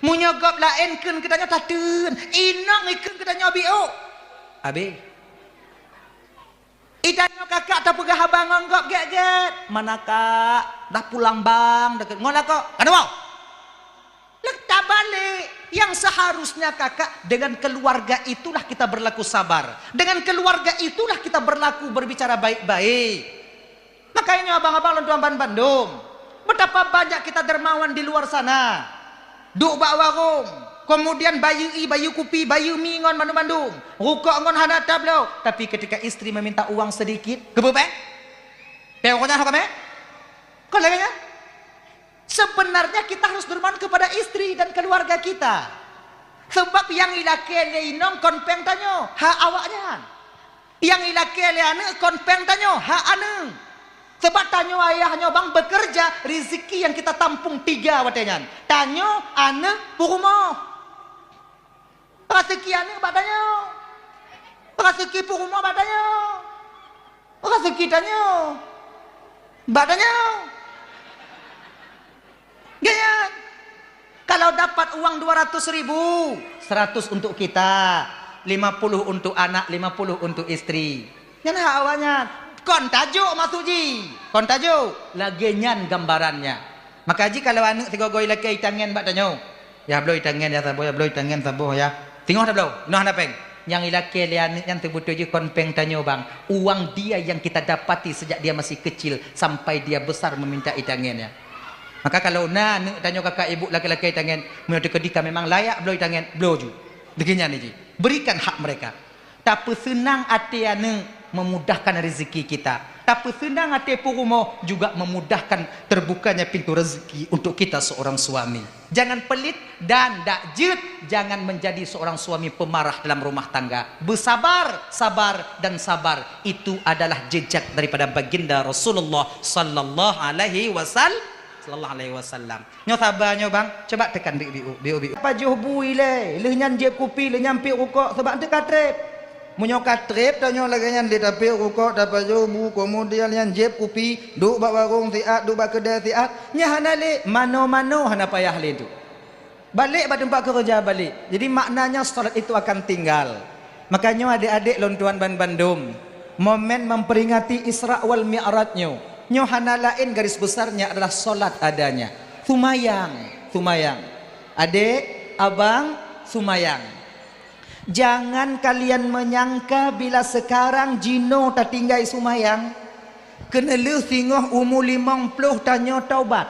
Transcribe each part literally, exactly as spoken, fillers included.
Meunyoe gob laén kheun keu tanyoe tateun, inong ikheun keu tanyoe biôk. Abéh. Itanyoe kakak tapeugah haba ngon gob gét-gét. Mana kak? Dah pulang bang, dah ke-, ngon lakoe. Keunoe. Leuh tabalek. Yang seharusnya kakak dengan keluarga itulah kita berlaku sabar. Dengan keluarga itulah kita berlaku berbicara baik-baik. Makanya abang-abang lôn tuan ban bandum, betapa banyak kita dermawan di luar sana. Duek bak warong, kemudian bayeue ie, bayeue kupi, bayeue mi ngon bandum-bandum. Rukok ngon hana tabloe, tapi ketika istri meminta uang sedikit, keupeue? Peureunah kami? Kon lagée nyan? Sebenarnya kita harus dermawan kepada istri dan keluarga kita. Sebab nyang ilakée lé inong kon péng tanyoe, hak awaknyan. Nyang ilakée lé aneuëk kon péng tanyoe, hak aneuëk. Sebab tanyoe ayah nyoe bang bekerja, rezeki yang kita tampung tiga watée nyan. Tanyoe, aneuëk, peurumoh. Rezeki aneuëk bak tanyoe. Rezeki peurumoh bak tanyoe. Rezeki tanyoe bak tanyoe. Gaya. Kalau dapat uang dua ratus ribu, seratus untuk kita, lima puluh untuk anak, lima puluh untuk istri. Nyan hak awaknyan. Kon tajok maksud jih. Kon tajok. Lagée nyan gambarannya. Maka jih kalau aneuëk sigoe-goe ilakée itangen bak tanyoe, "Ya, bloe itangen ya saboh, ya, bloe itangen saboh ya." Singoh tabloe, inoe hana péng. Nyang ilakée lé aneuëk nyan teubeutôi jih kon péng tanyoe bang. Uang dia yang kita dapati sejak dia masih kecil sampai dia besar meminta itangen ya. Maka kalau na aneuëk tanyoe kakak ibu lakée-lakée itangen, meunyoe teukeudi ka memang layak bloe itangen, bloe ju. Dikeu nyan jih. Berikan hak mereka. Tapeuseunang até aneuëk memudahkan rezeki kita. Tapeuseunang até peurumoh juga memudahkan terbukanya pintu rezeki untuk kita seorang suami. Jangan pelit dan dak jeuet, jangan menjadi seorang suami pemarah dalam rumah tangga. Bersabar, sabar, dan sabar. Itu adalah jejak daripada baginda Rasulullah sallallahu alaihi wasal-, sallallahu alaihi wasallam. Nyoe saba nyoe bang, coba tekan biuk-biuk, biuk-biuk. Pajoh bu ilée, lheueh nyan jieb kupi, lheueh nyan piep rukok, sabab eunteuk ka treb. Meunyoe ka treb tanyoe lagée nyan lé tapiep rukok, tapajoh bu, keumudian nyan jieb kupi, duek bak warong siat, duek bak keudai siat, nyan hana lé, manoe-manoe hana payah lé tu. Balek bak teumpat keureuja balek. Jadi maknanya salat itu akan tinggal. Makanya adek-adek lôn tuan ban bandum, momen memperingati Isra wal Mi'raj nyoe, nyoe hana laén garis besarnya adalah salat adanya. Sumayang, sumayang. Adek, abang, sumayang. Jangan kalian menyangka bila sekarang jinoe tatinggai sumayang, keuneulheueh singoh umu limong ploh tanyoe taubat.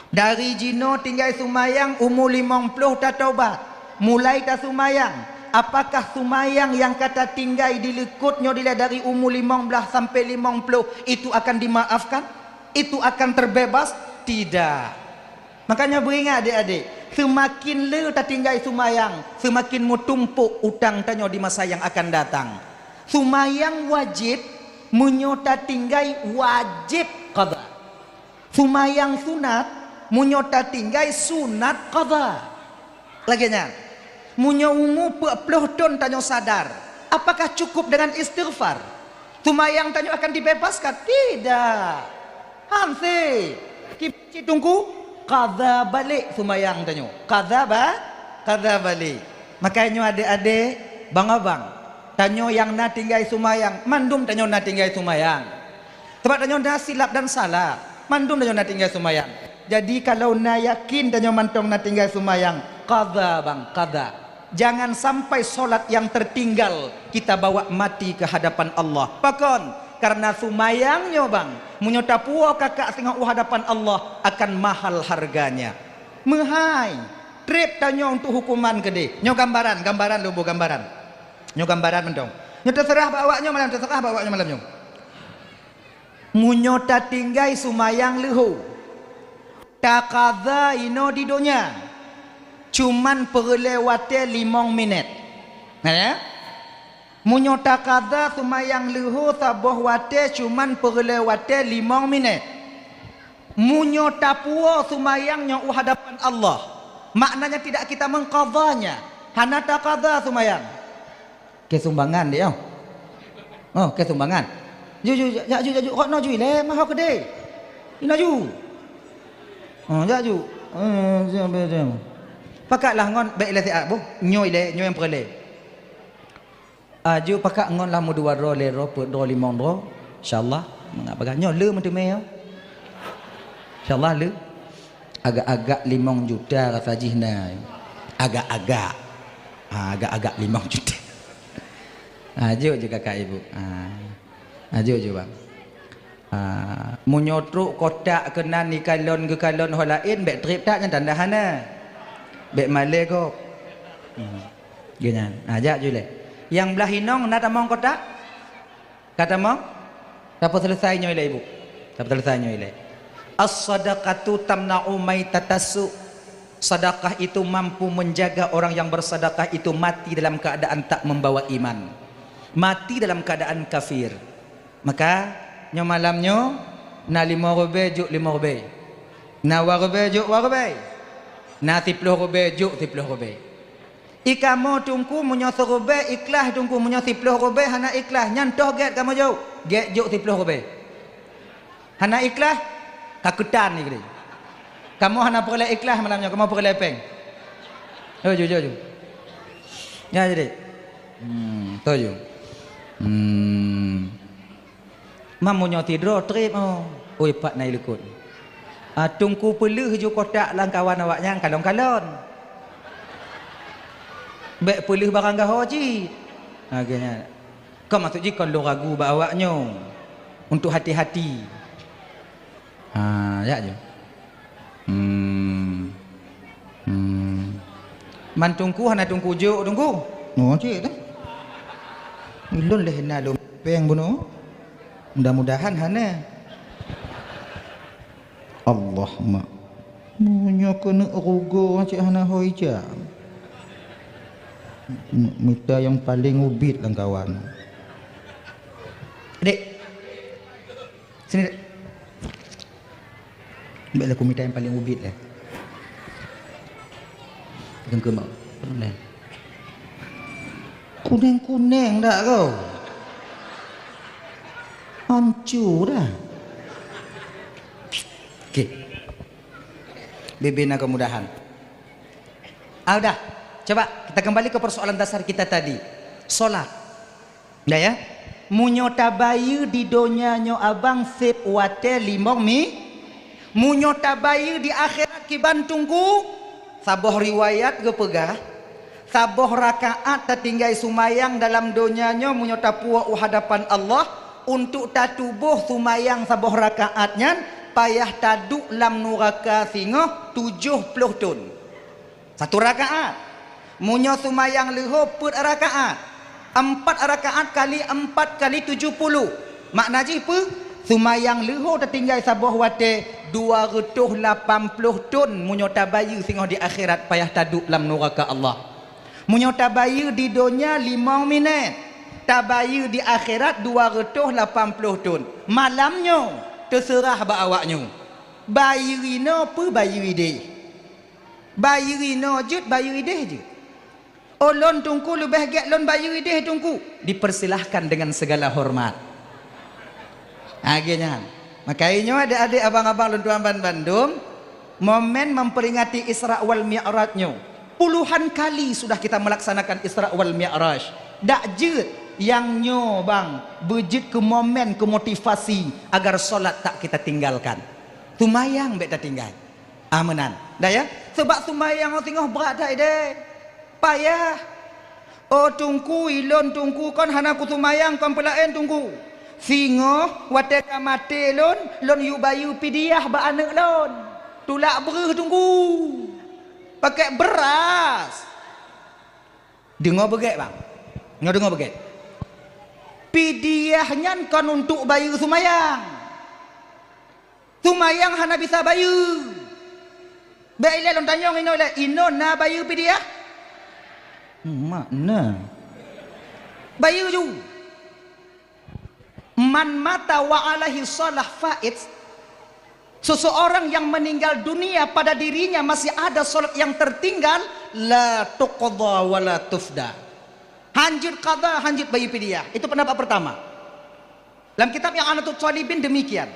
Dari jinoe tinggai sumayang umu limong ploh tataubat. Mulai tasumayang, apakah sumayang nyang ka tatinggai di likot nyoe dilée dari umu limong blaih sampai limong ploh itu akan dimaafkan? Itu akan terbebas? Tidak. Makanya beuingat adek-adek, seumaken le tatinggai sumayang, seumaken meutumpok utang tanyoe di masa nyang akan datang. Sumayang wajéb, meunyoe tatinggai wajéb qadha. Sumayang sunat, meunyoe tatinggai sunat qadha. Lagée nyan, meunyoe umu peuet ploh thon tanyoe sadar, apakah cukup dengan istighfar? Sumayang tanyoe akan dibebaskan? Tidak. Hanse. Ki-, cit teungku, qadha balek sumayang tanyoe. Qadha ba-, qadha balek. Makanya nyoe adek-adek, bang-abang, tanyoe nyang na tinggai sumayang, mandum tanyoe na tinggai sumayang. Sabab tanyoe na silap dan salah, mandum tanyoe na tinggai sumayang. Jadi kalau na yakin tanyoe mantong na tinggai sumayang, qadha bang, qadha. Jangan sampai solat yang tertinggal kita bawa mati ke hadapan Allah. Pakon? Karena sumayang nyoe bang, meunyoe tapuwoe kakak singoh u hadapan Allah akan mahal harganya. Meuhai, treb tanyoe untuk hukuman keudeh. Nyoe gambaran, gambaran lôn boh gambaran. Nyoe gambaran mantong. Nyoe teuseurah bak awak nyoe malam, teuseurah bak awak nyoe malam nyoe. Meunyoe tatinggai sumayang leuho, taqadha inoe di donya, cuman peureulée watée limong minét. Na ya? Meunyoe taqadha sumayang leuho saboh watée cuman peureulée watée limong minét. Meunyoe tapuwoe sumayang nyoe u hadapan Allah, maknanya tidak kita mengqadhanya, hana taqadha sumayang. Keu sumbangan deh, oh. Oh, keu sumbangan. Ju, ju, jak ju, jak ju. Kok noe ju ilée, maho keudeh. Inoe ju. Oh, jak ju. Eh, siap, siap, siap. Pakat lah ngon, bèk ilèe siat boh. Nyoe ilèe, nyoe nyang peureulèe. Aju pakat ngon lah meudua droe, lhèe droe, peuet droe, limong droe. Insya Allah, mangat bagah. Nyoe le meuteumé nyoe. Insya Allah le. Agak-agak limong juta rasa jih na. Agak-agak. Ha, agak-agak limong juta. Ha, jok ju kakak ibu. Ha. Ha, jok ju bang. Ha, meunyoe trok kotak keunan ikalon geukalon ho laén, bèk trép that nyan tanda hana. Bèk malèe gob. Hmm. Geuh nyan. Ha, jak ju ilèe. Nyang blah inong na tamong kotak? Ka tamong? Tapeuseuleusai nyoe ilèe, Ibu. Tapeuseuleusai nyoe ilèe. As-sadaqatu tamna'u maitatas su'. Sedekah itu mampu menjaga orang yang bersedekah itu mati dalam keadaan tak membawa iman. Mati dalam keadaan kafir. Maka, nyoe malam nyoe, na limong ribèe jok limong ribèe. Na dua ribèe jok dua ribèe. Na siploh ribèe jok siploh ribèe. I kamoe Teungku, meunyoe siribèe ikhlaih Teungku, meunyoe siploh ribèe hana ikhlaih, nyan toh gèt kamoe jok, gèt jok siploh ribèe. Hana ikhlaih, ka keutan ni keudéh. Kamoe hana peureulèe ikhlaih malam nyoe, kamoe peureulèe pèng. Jok ju, jok ju. Nyan jadi. Hmm, toh ju. Hmm. Mam meunyoe sidroe trép, oh. Oi, pat na ilikot. Ah, Teungku peuleuh ju kotak lam kawan awaknyan kalon-kalon. Bèk peuleuh barang gaho cit. Ha, geuh nyan. Kon maksud jih kon lôn ragu bak awaknyoe. Untuk hati-hati. Ha, jak ju. Hmm. Hmm. Man Teungku hana Teungku jok, Teungku? Oh, cit dah. Ulôn lé na lôn pèng bunoe. Mudah-mudahan hana. Allah, mak. Meunyoe keuneuk rugoe cit hana ho ija. M-, mita nyang paleng ubit lam kawan. Dek. Sini, Dek. Bèk lah kumita nyang paleng ubit lé. Deungkeue mak. Kunèng-kunèng dak kau? Hancur dah. Okey. Bebe na kemudahan. Ah, udah. Coba kita kembali ke persoalan dasar kita tadi. Salat. Dah ya. Meunyoe tabayeue di donya nyoe abang sép watèe limong mi. Meunyoe tabayeue di akhirat kiban Teungku, saboh riwayat geupeugah, saboh rakaat tatinggai sumayang dalam donya nyoe meunyoe tapuwoe u hadapan Allah, untuk tatuboh sumayang saboh rakaat nyan payah taduek lam nuraka singoh tujoh ploh thon. Satu rakaat. Meunyoe sumayang leuho peuet rakaat, empat rakaat kali empat kali tujoh puluh. Makna jih peue? Sumayang leuho tatinggai saboh watèe dua reutôh lapan ploh thon meunyoe tabayeue singoh di akhirat payah taduek lam nuraka Allah. Meunyoe tabayeue di donya limong minèt, tabayeue di akhirat dua reutôh lapan ploh thon. Malam nyoe teuseurah bak awaknyoe. Bayeue inoe peue bayeue idéh? Bayeue inoe jeuet, bayeue idéh jeuet. Oh, lôn Teungku leubeh gèt lôn bayeue idéh Teungku. Dipersilahkan dengan segala hormat. Lagèe nyan. Maka nyoe adék-adék, abang-abang lôn tuan ban bandum, momen memperingati Isra wal Mi'raj nyoe. Puluhan kali sudah kita melaksanakan Isra wal Mi'raj. Dak jeuet nyang nyoe bang beujeuet keu momen, keu motivasi agar salat tak kita tinggalkan. Sumayang bèk tatinggai. Ah, meunan. Dah ya? Sabab sumayang singoh brat that idéh. Payah. Oh Teungku, ilôn Teungku kon hana kusumayang kon peulaén Teungku. Singoh watèe ka maté lôn, lôn yue bayeue pidiah bak aneuk lôn. Tulak breuh Teungku. Pakèk beuras. Deungö beugèt, bang. Nyoe deungö beugèt. Pidiah nyan kon untuk bayeue sumayang. Sumayang hana bisa bayeue. Bèk ilèe lôn tanyong inoe ilèe, inoe na bayeue pidiah? Mak na. Bayeue ju. Man mata wa alaihi shalah fait. Seseorang yang meninggal dunia pada dirinya masih ada salat yang tertinggal, la tuqda wa la tufda. Hanjeuet qada, hanjeuet bayeue pidiah. Itu pendapat pertama. Dalam kitab I'anatut Thalibin demikian.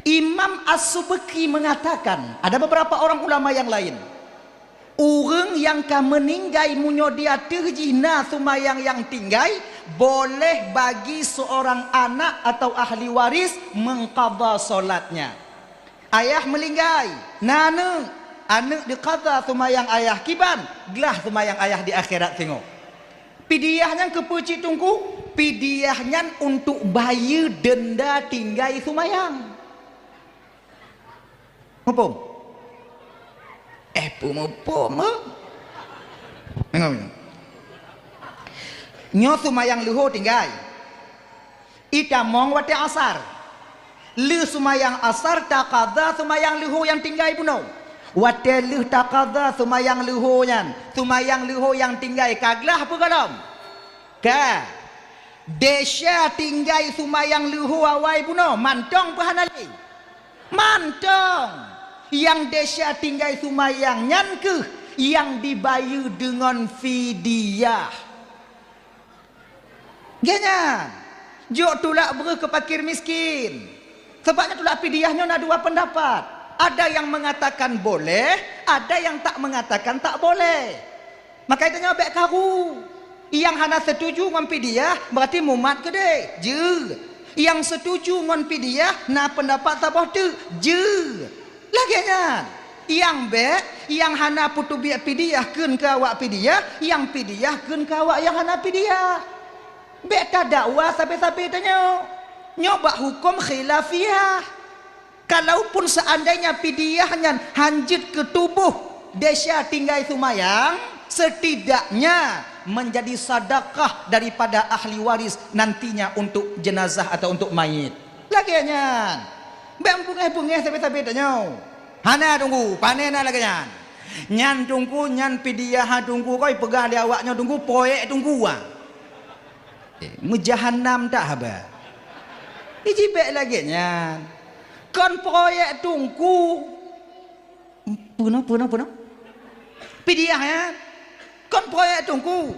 Imam As-Subki mengatakan, ada beberapa orang ulama yang lain. Ureuëng nyang ka meuninggai meunyoe di ateueh jih na seumayang nyang tinggai, boleh bagi seorang anak atau ahli waris mengqadha salatnya. Ayah meulinggai, na aneuëk, aneuëk diqadha seumayang ayah kiban, glah seumayang ayah di akhirat singoh. Pidiah nyan keupeue cit Teungku? Pidiah nyan untuk bayeue denda tinggai seumayang. Muphom? Eh, peue muphom, eh? Deungoe, deungoe. Nyoe seumayang leuhô tinggai. Itamong watée asar. Lheueh seumayang asar taqadha seumayang leuhô nyang tinggai bunoe. Watée lheueh taqadha seumayang leuhô nyan, seumayang leuhô nyang tinggai ka glah peue gohlom? Ka. Desya tinggai seumayang leuhô awai bunoe, mantong peue hana lé? Mantong! Nyang desya tinggai seumayang nyan kheueh nyang dibayeue deungon fidyah. Geuh nyan, jok tulak breueh keu fakir miskin. Sabab nyan tulak fidyah nyoe na dua peundapat. Ada nyang meungatakan boleh, ada nyang tak meungatakan tak boleh. Maka tanyoe bék karu. Nyang hana seutuju ngon fidyah, beurati mumat keudeh. Jeuet. Nyang seutuju ngon fidyah, na peundapat saboh teuk. Jeuet. Lagée nyan. Nyang bék, nyang hana peuteubiet fidyah kheun keu awak fidyah, nyang fidyah kheun keu awak nyang hana fidyah. Bék tadakwa sabe-sabe tanyoe. Nyoe bak huköm khilafiyah. Kalaupun seandainya pidiah nyan hanjeuet keu tuboh desya tinggai seumayang, setidaknya menjadi sadakah daripada ahli waris nantinya untuk jenazah atau untuk mayit. Lagée nyan. Bék beungéh-beungéh sabe-sabe tanyoe. Hana Teungku, pane na lagée nyan. Nyan Teungku, nyan pidiah Teungku, koi peugah lé awak nyoe Teungku, proyek Teungku ah. Eh, meujahanam that haba. Ijibek lagée nyan. Kon proyek Teungku. Peunoh, peunoh, peunoh. Pidiah nyan. Kon proyek Teungku.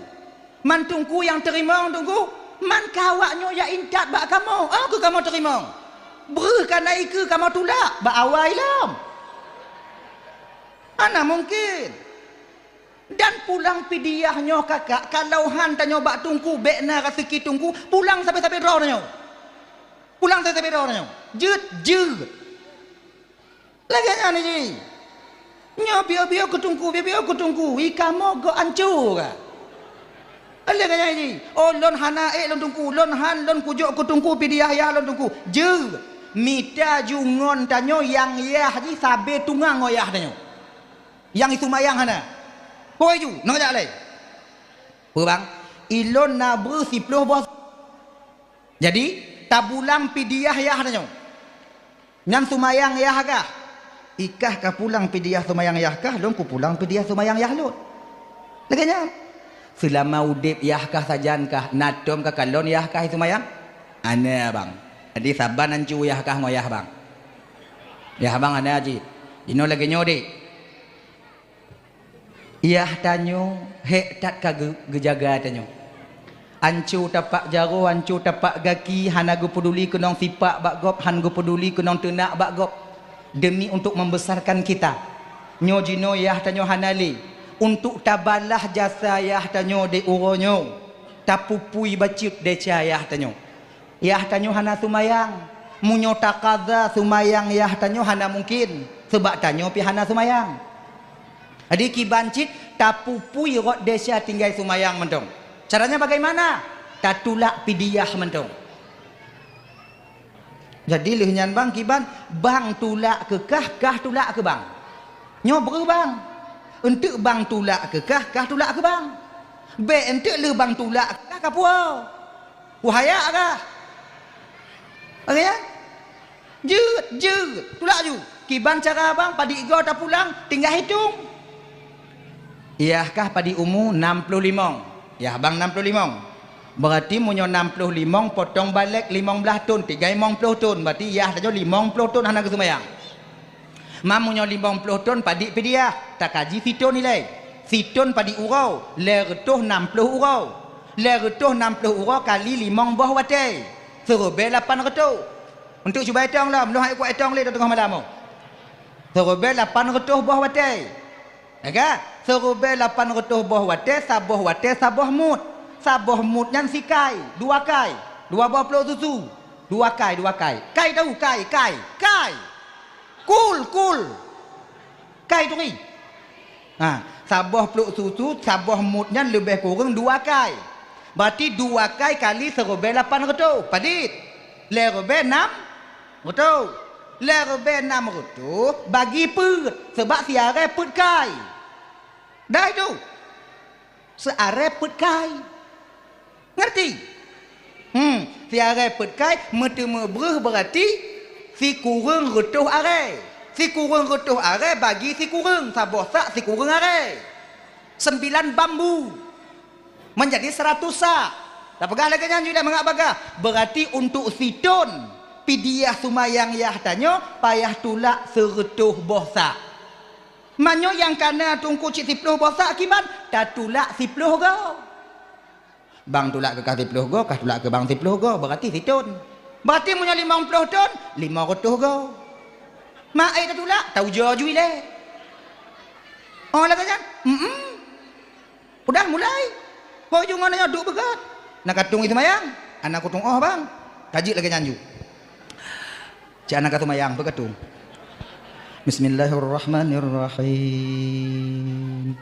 Man Teungku nyang teurimong Teungku. Man ka awak nyoe jak intat bak kamoe. Oh, keu kamoe teurimong. Breueh ka na ikeue kamoe tulak bak awai lom. Hana mungken. Dan pulang pidiah nyoe kakak, kalau han tanyoe bak Teungku, bék na raseuki Teungku, pulang sabe-sabe droe tanyoe. Pulang sabe-sabe droe tanyoe. Jeuet, jeuet. Lagée nyan jih. Nyoe piôh-piôh keu Teungku, piôh-piôh keu Teungku, i kamoe gok ancô ka. Lagée nyan jih. Oh, lôn hana ék lôn Teungku, lôn han lôn kujok keu Teungku pidiah yah lôn Teungku. Jeuet. Mita ju ngon tanyoe nyang yah jih sabe tungang ngon yah tanyoe. Nyang iseumayang hana. Poi ju, nang jak lé. Peue bang? Ilôn na breueh siploh boh. Jadi, tabulang pidiah yah tanyoe. Nyan seumayang yah kah? Ikah ka pulang pidiah seumayang yah kah, lôn kupulang pidiah seumayang yah lôn. Lagée nyan. Seulama udeb yah kah sajan kah, na tom ka kalon yah kah seumayang? Hana bang. Jadi saban ancu yah kah ngon yah bang. Yah bang hana jih. Inoe lagée nyoe deh. Yah tanyoe hék that ka geu-, geujaga tanyoe. Anco tapak jaroe, anco tapak gaki, hana geupeuduli keunong sipak bak gob, han geupeuduli keunong teunak bak gob, demi untuk membesarkan kita. Nyoe jinoe yah tanyoe hana lé. Untuk tabalah jasa yah tanyoe di uroe nyoe, tapupui bacut desya yah tanyoe. Yah tanyoe hana seumayang. Meunyoe takaza seumayang yah tanyoe hana mungken, seubab tanyoe pih hana seumayang. Jadi kiban cit tapupui rot desya tinggai seumayang mantong. Caranya bagaimana? Tatulak pidiah mantong. Jadi lheueh nyan bang kiban, bang tulak keu kah, kah tulak keu bang. Nyoe breueh bang. Enteuk bang tulak keu kah, kah tulak keu bang. Bék enteuk lheueh bang tulak keu kah ka puwoe. Wahaya kah? Oke ya? Jeuet, jeuet. Tulak ju. Kiban cara bang, padit goe tapulang, tinggai hitong. Yah kah padit umu nam ploh limong. Yah bang nam ploh limong. Berarti meunyoe nam ploh limong potong balek limong blaih thon, tinggai limong ploh thon. Berarti yah tanyoe limong ploh thon hana geuseumayang. Mam meunyoe limong ploh thon padit pidiah, takaji sithon ilée. Sithon padit uroe, lhée reutôh nam ploh uroe. Lhée reutôh nam ploh uroe kali limong boh watée. Seuribée lapan reutôh. Untuk cuba itong lom, lôn hana kuat itong lé teungoh malam nyoe. Seuribée lapan reutôh boh watée. Ya kan? Seuribèe lapan reutôh boh watèe, saboh watèe, saboh mut. Saboh mut nyan sikai, dua kai, dua boh plôk susu. Dua kai, dua kai. Kai tahu, kai, kai, kai. Kul, kul. Kai turi. Ha, saboh plôk susu, saboh mut nyan leubeh kureueng dua kai. Berarti dua kai kali seuribèe lapan reutôh. Padit? Lhèe ribèe nam reutôh. Lhèe ribèe nam reutôh bagi peuet, sabab siarèe peuet kai. Dah itu. Siarèe peuet kai. Ngerti? Hmm, siarèe peuet kai meuteumé breuh berarti sikureueng reutôh arèe. Sikureueng reutôh arèe bagi sikureueng, saboh sak sikureueng arèe. Sembilan bambu. Menjadi seratus sak. Tapeugah lagèe nyan ju lé mangat bagah. Berarti untuk siton pidiah sumayang yah tanyoe payah tulak seureutôh boh sak. Meunyoe nyang kana teungku cit siploh boh sak kiban, tatulak siploh goe. Bang tulak keu kah siploh goe, kah tulak keu bang siploh goe, berarti siton. Berarti meunyoe limong ploh ton, limong reutôh goe. Mak ai tatulak, taujoe ju ilèe. Oh, lagèe nyan? Mm-mm. Udah mulai. Ho ju ngon nyoe duek beugöt. Na ka tueng i seumayang. Ana kutueng oh, bang. Tajeuet lagèe nyan ju. Cit ana ka seumayang, beuka tueng. Bismillahirrahmanirrahim.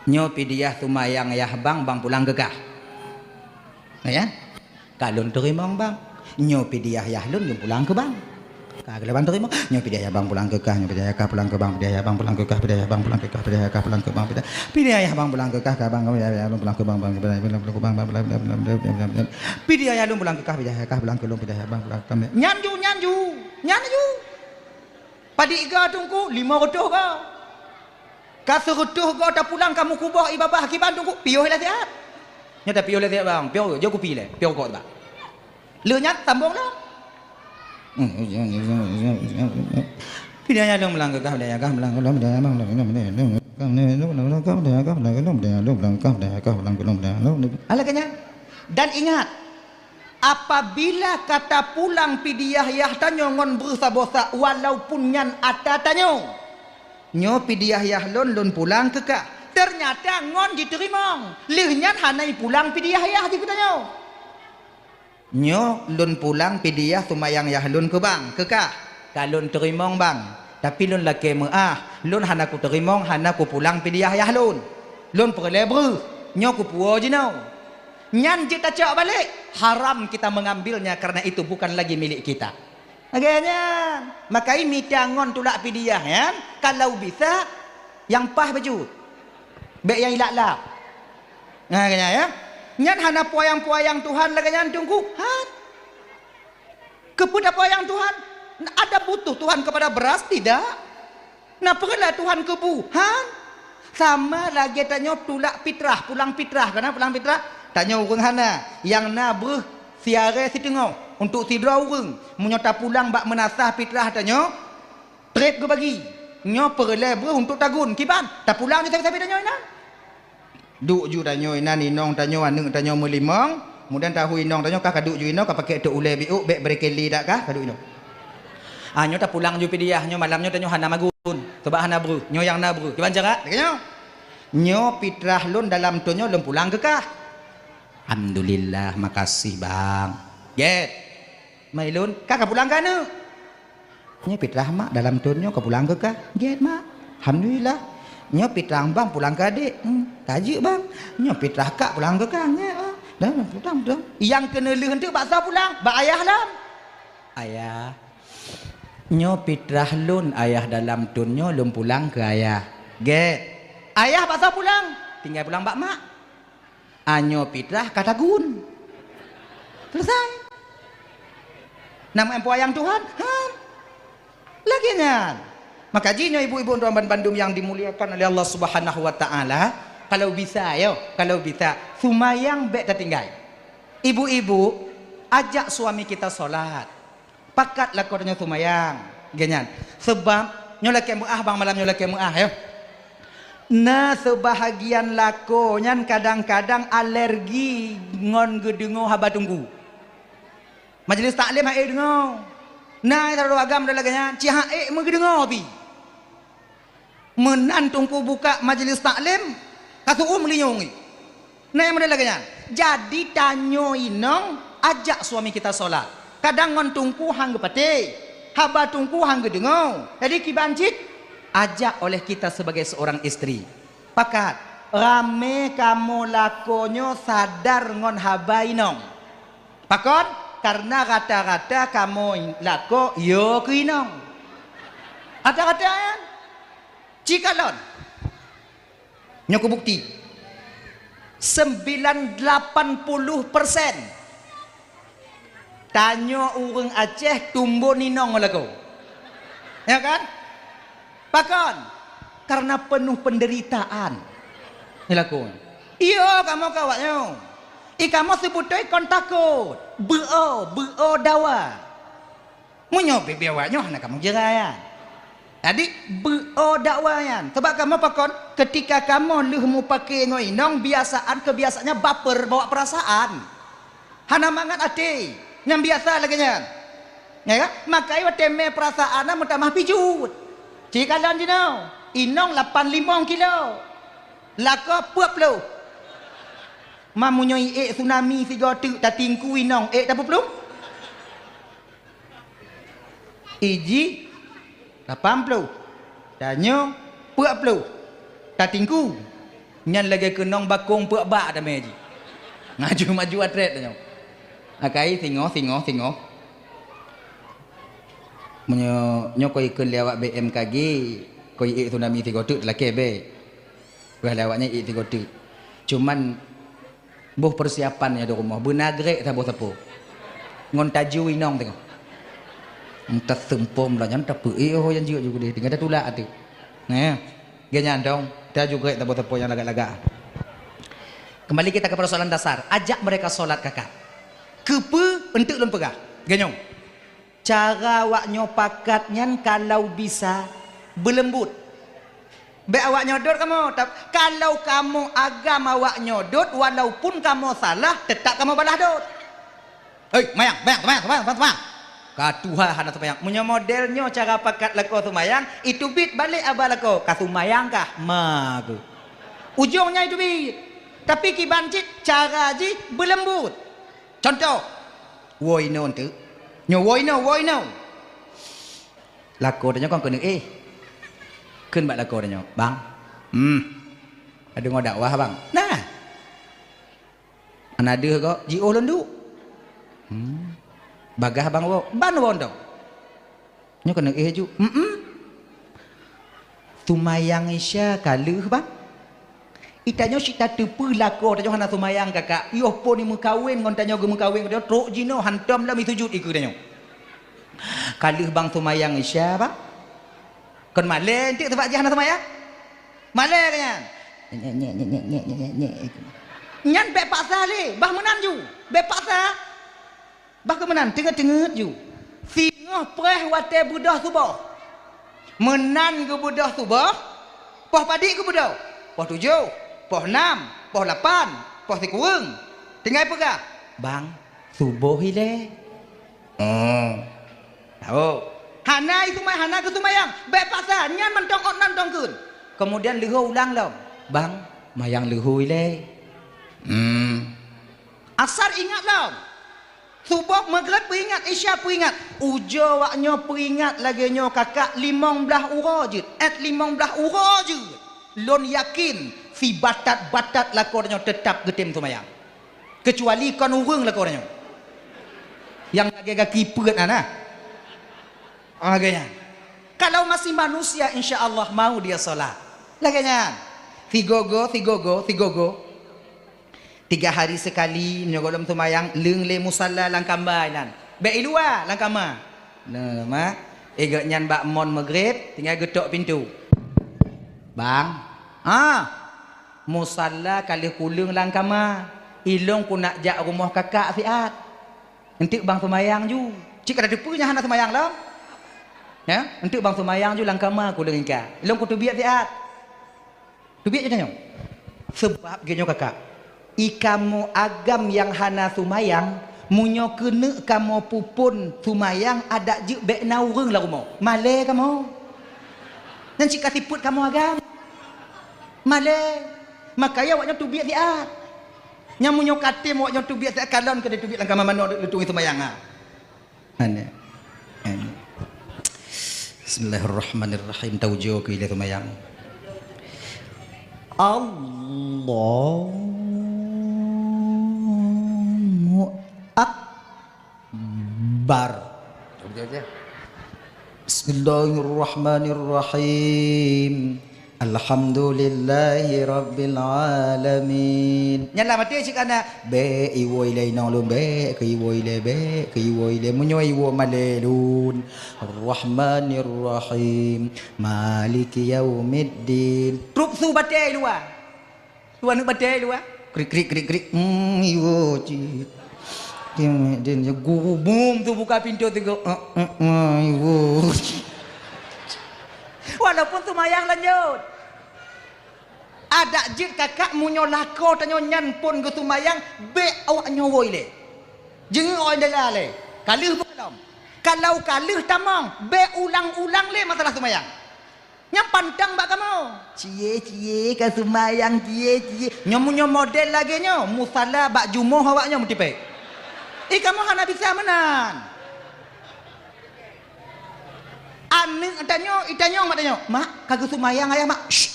Nyoe pidiah seumayang yah bang, bang pulang keu kah. Ya? Ka lôn teurimong, bang. Nyoe pidiah yah lôn, lôn pulang keu bang. Ka geulah bang teurimong. Nyoe pidiah yah bang pulang keu kah, nyoe pidiah yah kah pulang keu bang, pidiah yah bang pulang keu kah, pidiah yah kah pulang keu bang, pidiah, pidiah yah bang pulang keu kah, ka bang, pidiah yah lôn pulang keu bang, bang, pidiah yah lôn pulang keu bang, bang, pidiah yah lôn pulang keu kah, pidiah yah kah pulang keu lôn, pidiah yah bang pulang keu kah. Nyan ju, nyan ju, nyan ju. Padit goe teungku, limong reutôh goe. Ka seureutôh goe tapulang ka meukuboh i babah kiban teungku, piôh lé siat. Nyoe tapiôh lé siat bang, piôh, jok kupi lé, piôh rukok bang. Lheueh nyan sambông lom. Pidiah yah lôn pulang keu kah, pidiah yah kah pulang keu lôn, pidiah yah bang pulang keu lôn, pidiah yah lôn pulang keu kah, pidiah yah kah pulang keu lôn, pidiah yah lôn pulang keu kah, pidiah yah kah pulang keu lôn, pidiah yah lôn. Alah keu nyan. Dan ingat, apabila ka tapulang pidiah yah tanyoe ngon breuh saboh sak, walaupun nyan ata tanyoe, nyoe pidiah yah lôn, lôn pulang keu kah. Teunyata ngon jiteurimong, lheueh nyan hana ipulang pidiah yah jih keu tanyoe. Nyoe lôn pulang pidiah seumayang yah lôn keu bang, keu kah. Ka lôn teurimong bang, tapi lôn lakèe meu'ah, lôn hana kuteurimong, hana kupulang pidiah yah lôn. Lôn peureulèe breuh, nyoe kupuwoe jinoe. Nyan jeuet tacok balek, haram kita mengambilnya karena itu bukan lagi milik kita. Lagèe nyan, makai mita ngon tulak pidiah nyan, kalau bisa, nyang paih bacut. Bèk nyang ilak-lak. Nah, lagèe nyan, ya. Nyan hana peuyang-peuyang Tuhan lagèe nyan teungku. Han. Keupeue tapeuyang Tuhan? Ada butuh Tuhan kepada beras? Tidak. Na peureulèe Tuhan keu bu? Han. Sama lagèe tanyoe tulak fitrah, pulang fitrah. Kana pulang fitrah? Tanyoe ureueng hana. Nyang na breuh siarèe siteungoh untuk sidroe ureueng. Meunyoe tapulang bak meunasah fitrah tanyoe, trép geubagi. Nyoe peureulèe breuh untuk tagun. Kiban? Tapulang ju sabe-sabe tanyoe inan. Duek ju tanyoe inan, inong tanyoe, aneuk tanyoe meulimong. Kemudian tahu inong tanyoe kah kaduek ju inoe, kapakèk teuk ulèe biôk, bèk brekeli dak kah kaduek inoe. Ah, nyoe tapulang ju pidiah, nyoe malam nyoe tanyoe hana magun. Sabab hana breuh. Nyoe nyang na breuh. Kiban cara? Lagèe nyoe. Nyoe fitrah lôn dalam thon nyoe lôn pulang keu kah. Alhamdulillah, makasih, Bang. Gèt. Mai lôn, kah kapulang keu aneuk. Nyoe fitrah mak dalam thon nyoe kapulang keu kah. Gèt mak. Alhamdulillah. Nyoe fitrah bang pulang keu adék. Hmm, tajeuet bang. Nyoe fitrah kak pulang keu kah. Gèt mak. Dah, dah, dah, dah. Nyang keuneulheueh teuk bak soe pulang? Bak ayah lôn. Ayah. Nyoe fitrah lôn ayah dalam thon nyoe lôn pulang keu ayah. Gèt. Ayah bak soe pulang? Tinggai pulang bak mak. Anyoe fitrah ka tagun. Selesai. Nama empu ayang Tuhan? Han. Lagèe nyan. Maka jih nyoe ibu-ibu dan bandum yang dimuliakan oleh Allah Subhanahu wa taala, kalau bisa yo, kalau bisa, sumayang bèk tatinggai. Ibu-ibu, ajak suami kita salat. Pakat lakoe tanyoe sumayang, geuh nyan. Seubab nyoe lakèe meu'ah bang, malam nyoe lakèe meu'ah, yo. Na seubahagian lakoe nyan kadang-kadang alergi ngon geudeungoe haba teungku. Majlis taklim han ék deungoe. Na sidroe agam lagèe nyan, cit han ék meugeudeungoe pih. Meunan Teungku buka majlis taklim, ka seuuem linyueng. Nah, nyang model lagèe nyan. Jadi, tanyoe inong, ajak suami kita sholat. Kadang ngon Teungku han geupatéh, haba Teungku han geudeungoe. Jadi, kiban cit, ajak oleh kita sebagai seorang istri. Pakat, ramé kamoe lakoe nyoe sadar ngon haba inong. Pakon? Karena rata-rata kamoe lakoe yo keu inong. Rata-rata nyan. Cikalon. Nyoe kubukti. Sembilan lapan puluh persen tanyoe ureueng Aceh tumbon inong lakoe. Ya kan? Pakon? Karena penuh penderitaan. Ni lakoe. Iyo, kamoe ka awaknyoe. I kamoe seubeutôi kon takot. Beu-o, beu-o dawa. Meunyoe bibia awaknyoe hana kamoe jeurai nyan. Jadi, beu-o dawa nyan. Sabab kamoe pakon, ketika kamoe lheueh mupake ngon inong, biasaan keubiasaannya baper, bawa perasaan. Hana mangat até. Nyang biasa lagèe nyan. Ya kan? Makai watèe mè perasaan na meutamah pijuet. Cikalon jinoe, inong lapan limong kilo. Lakoe peuet ploh. Ma meunyoe iék tsunami sigoe teuk tatingku inong ék tapeuplong? Iji lapan ploh, tanyoe peuet ploh, tatingku. Nyan lagèe keunong bakong peuet bak tamè jih. Ngaju maju atrét tanyoe. Akai singoh, singoh, singoh. Meunyoe nyoe koi ikheun lé awak B M K G, koi ék tsunami sigoe teuk talakèe bèk. Bah lé awaknyan ék sigoe teuk. Cuman Boh peusiapan nyoe di rumoh, beuna grek saboh sapo. Ngon taju inong teungoh. Entah seumpom lah nyan, tapi eh, oh, nyang jeuet ju keudeh, tinggai tatulak até. Nah, geuh nyan dong, taju grek saboh sapo nyang lagak-lagak. Kembali kita ke persoalan dasar, ajak mereka sholat kakak. Keupeue enteuk lôn peugah? Geuh nyoe. Cara awaknyoe pakat nyan kalau bisa beuleumbut. Bèk awaknyoe dot kamoe, tap-, kalau kamoe agam awaknyoe dot, walaupun kamoe salah, teutap kamoe balah dot. "Hei, seumayang, seumayang, seumayang, seumayang, seumayang, seumayang." Ka tuha hana seumayang. Meunyoe model nyoe cara pakat lakoe seumayang, iteubiet balek aba lakoe, "Ka seumayang kah?" Ma geuh. Ujong nyan iteubiet. Tapi kiban cit cara jih beuleumbut. Contoh, woe inoe eunteuk. Nyoe woe inoe, woe inoe. Lakoe tanyoe kon keuneuk éh. Kheun bak lakoe tanyoe, "Bang, hmm, ka deungoe dakwah, Bang?" "Nah." "Hana deuh goe, jiôh lôn duek." "Hmm. Bagaih Bang woe?" "Ban woe dong." Nyoe keuneuk éh ju. Mm-mm. Seumayang Isya ka lheueh, Bang. I tanyoe cit tateupeue lakoe tanyoe hana seumayang kakak. Yoh phon imeukawen ngon tanyoe geumeukawen ngon tanyoe, trok jinoe hantom lom isujut ikeue tanyoe. Ka lheueh Bang seumayang Isya, Bang. Kon malèe eunteuk sabab jih hana seumayang? Malèe ka nyan. Nyek, nyek, nyek. Nyan bèk paksa lé, bah meunan ju. Bèk paksa. Bah keu meunan, teungeut-teungeut ju. Singoh preh watèe beudôh suboh. Meunan geubeudôh suboh, poh padit geubeudôh. Poh tujoh, poh nam, poh lapan, poh sikureueng. Tinggai peugah, "Bang, suboh ilèe." Oh. Tahu. Hana isumay-, hana geuseumayang. Bèk paksa, nyan mantong ôt nan tong kheun. Kemudian leuhô ulang lom. "Bang, mayang leuhô ilèe." Hmm. Asar ingat lom. Suboh, Maghrib peuingat, Isya peuingat. Ujoe awaknyoe peuingat lagèe nyoe kakak limong blaih uroe jeuet. Ét limong blaih uroe jeuet. Lôn yakin, sibatat-batat lakoe tanyoe teutap geutem seumayang. Keucuali kon ureueng lakoe tanyoe. Nyang lagèe gaki peuet na, na. Lagèe nyan. Kalau masih manusia, insya Allah mau dia sholat. Lagèe nyan. Sigoe-goe, sigoe-goe, sigoe-goe. Tiga hari sekali, meunyoe gohlom seumayang, leueng lé musalla lam kama inan. Bèk i luwa, lam kama. Nah, ma, i gobnyan bak mon Maghrib, tinggai geutok pintoe. "Bang, ah, musalla ka lheueh kuleueng lam kama. Ilôn keuneuk jak rumoh kakak siat. Eunteuk Bang seumayang ju." Cit ka tateupeue nyan hana seumayang lom. Ya, "Eunteuk Bang seumayang ju lam kama kuleueng ingka. Ilôn kuteubiet siat." Teubiet ju tanyoe. Seubab geuh nyoe kakak, i kamoe agam nyang hana seumayang, meunyoe keuneuk kamoe peuphon seumayang adak jeuet bèk na ureueng lam rumoh. Malèe kamoe. Nyan cit ka sifeuet kamoe agam. Malée. Makajih awaknyoe teubiet siat. Nyan meunyoe ka tem awaknyoe teubiet siat, kalon keu teubiet lam kama manoe leutueng seumayang, ha. Aneh. Aneh. Bismillahirrahmanirrahim. Taujoe keu ilée seumayang. Allahu Akbar. Bismillahirrahmanirrahim. Alhamdulillahirabbil alamin. Nyan lah maté cit kana. Bék iwoe ilée inong lôn, bék keu iwoe ilée, bék keu iwoe ilée. Meunyoe iwoe malée lôn. Rahmanirrahim. Maliki yaumiddin. Trup su batée luwa. Dua aneuk batée luwa. Krik, krik, krik, krik. Hmm, iwoe cit. Dia, dia, dia gubum tu buka pintu tu, go, eh, eh, eh, iwoe. Walaupun seumayang lanjut. Adak jeuet kakak meunyoe lakoe tanyoe nyan phon geuseumayang, bék awaknyoe woe ilée. Jeungeuk awaknyoe dalam lé. Ka lheueh beukalon. Kalau ka lheueh tamong, bék ulang-ulang lé masalah seumayang. Nyang pantang bak kamoe. Cie, cie, ka seumayang, cie, cie. Nyoe meunyoe model lagée nyoe, musala bak jumoh awaknyoe meutipék. Ih, kamoe hana bisa meunan. Aneuk tanyoe, itanyong bak tanyoe, "Mak, ka geuseumayang ayah, Mak?" Syh.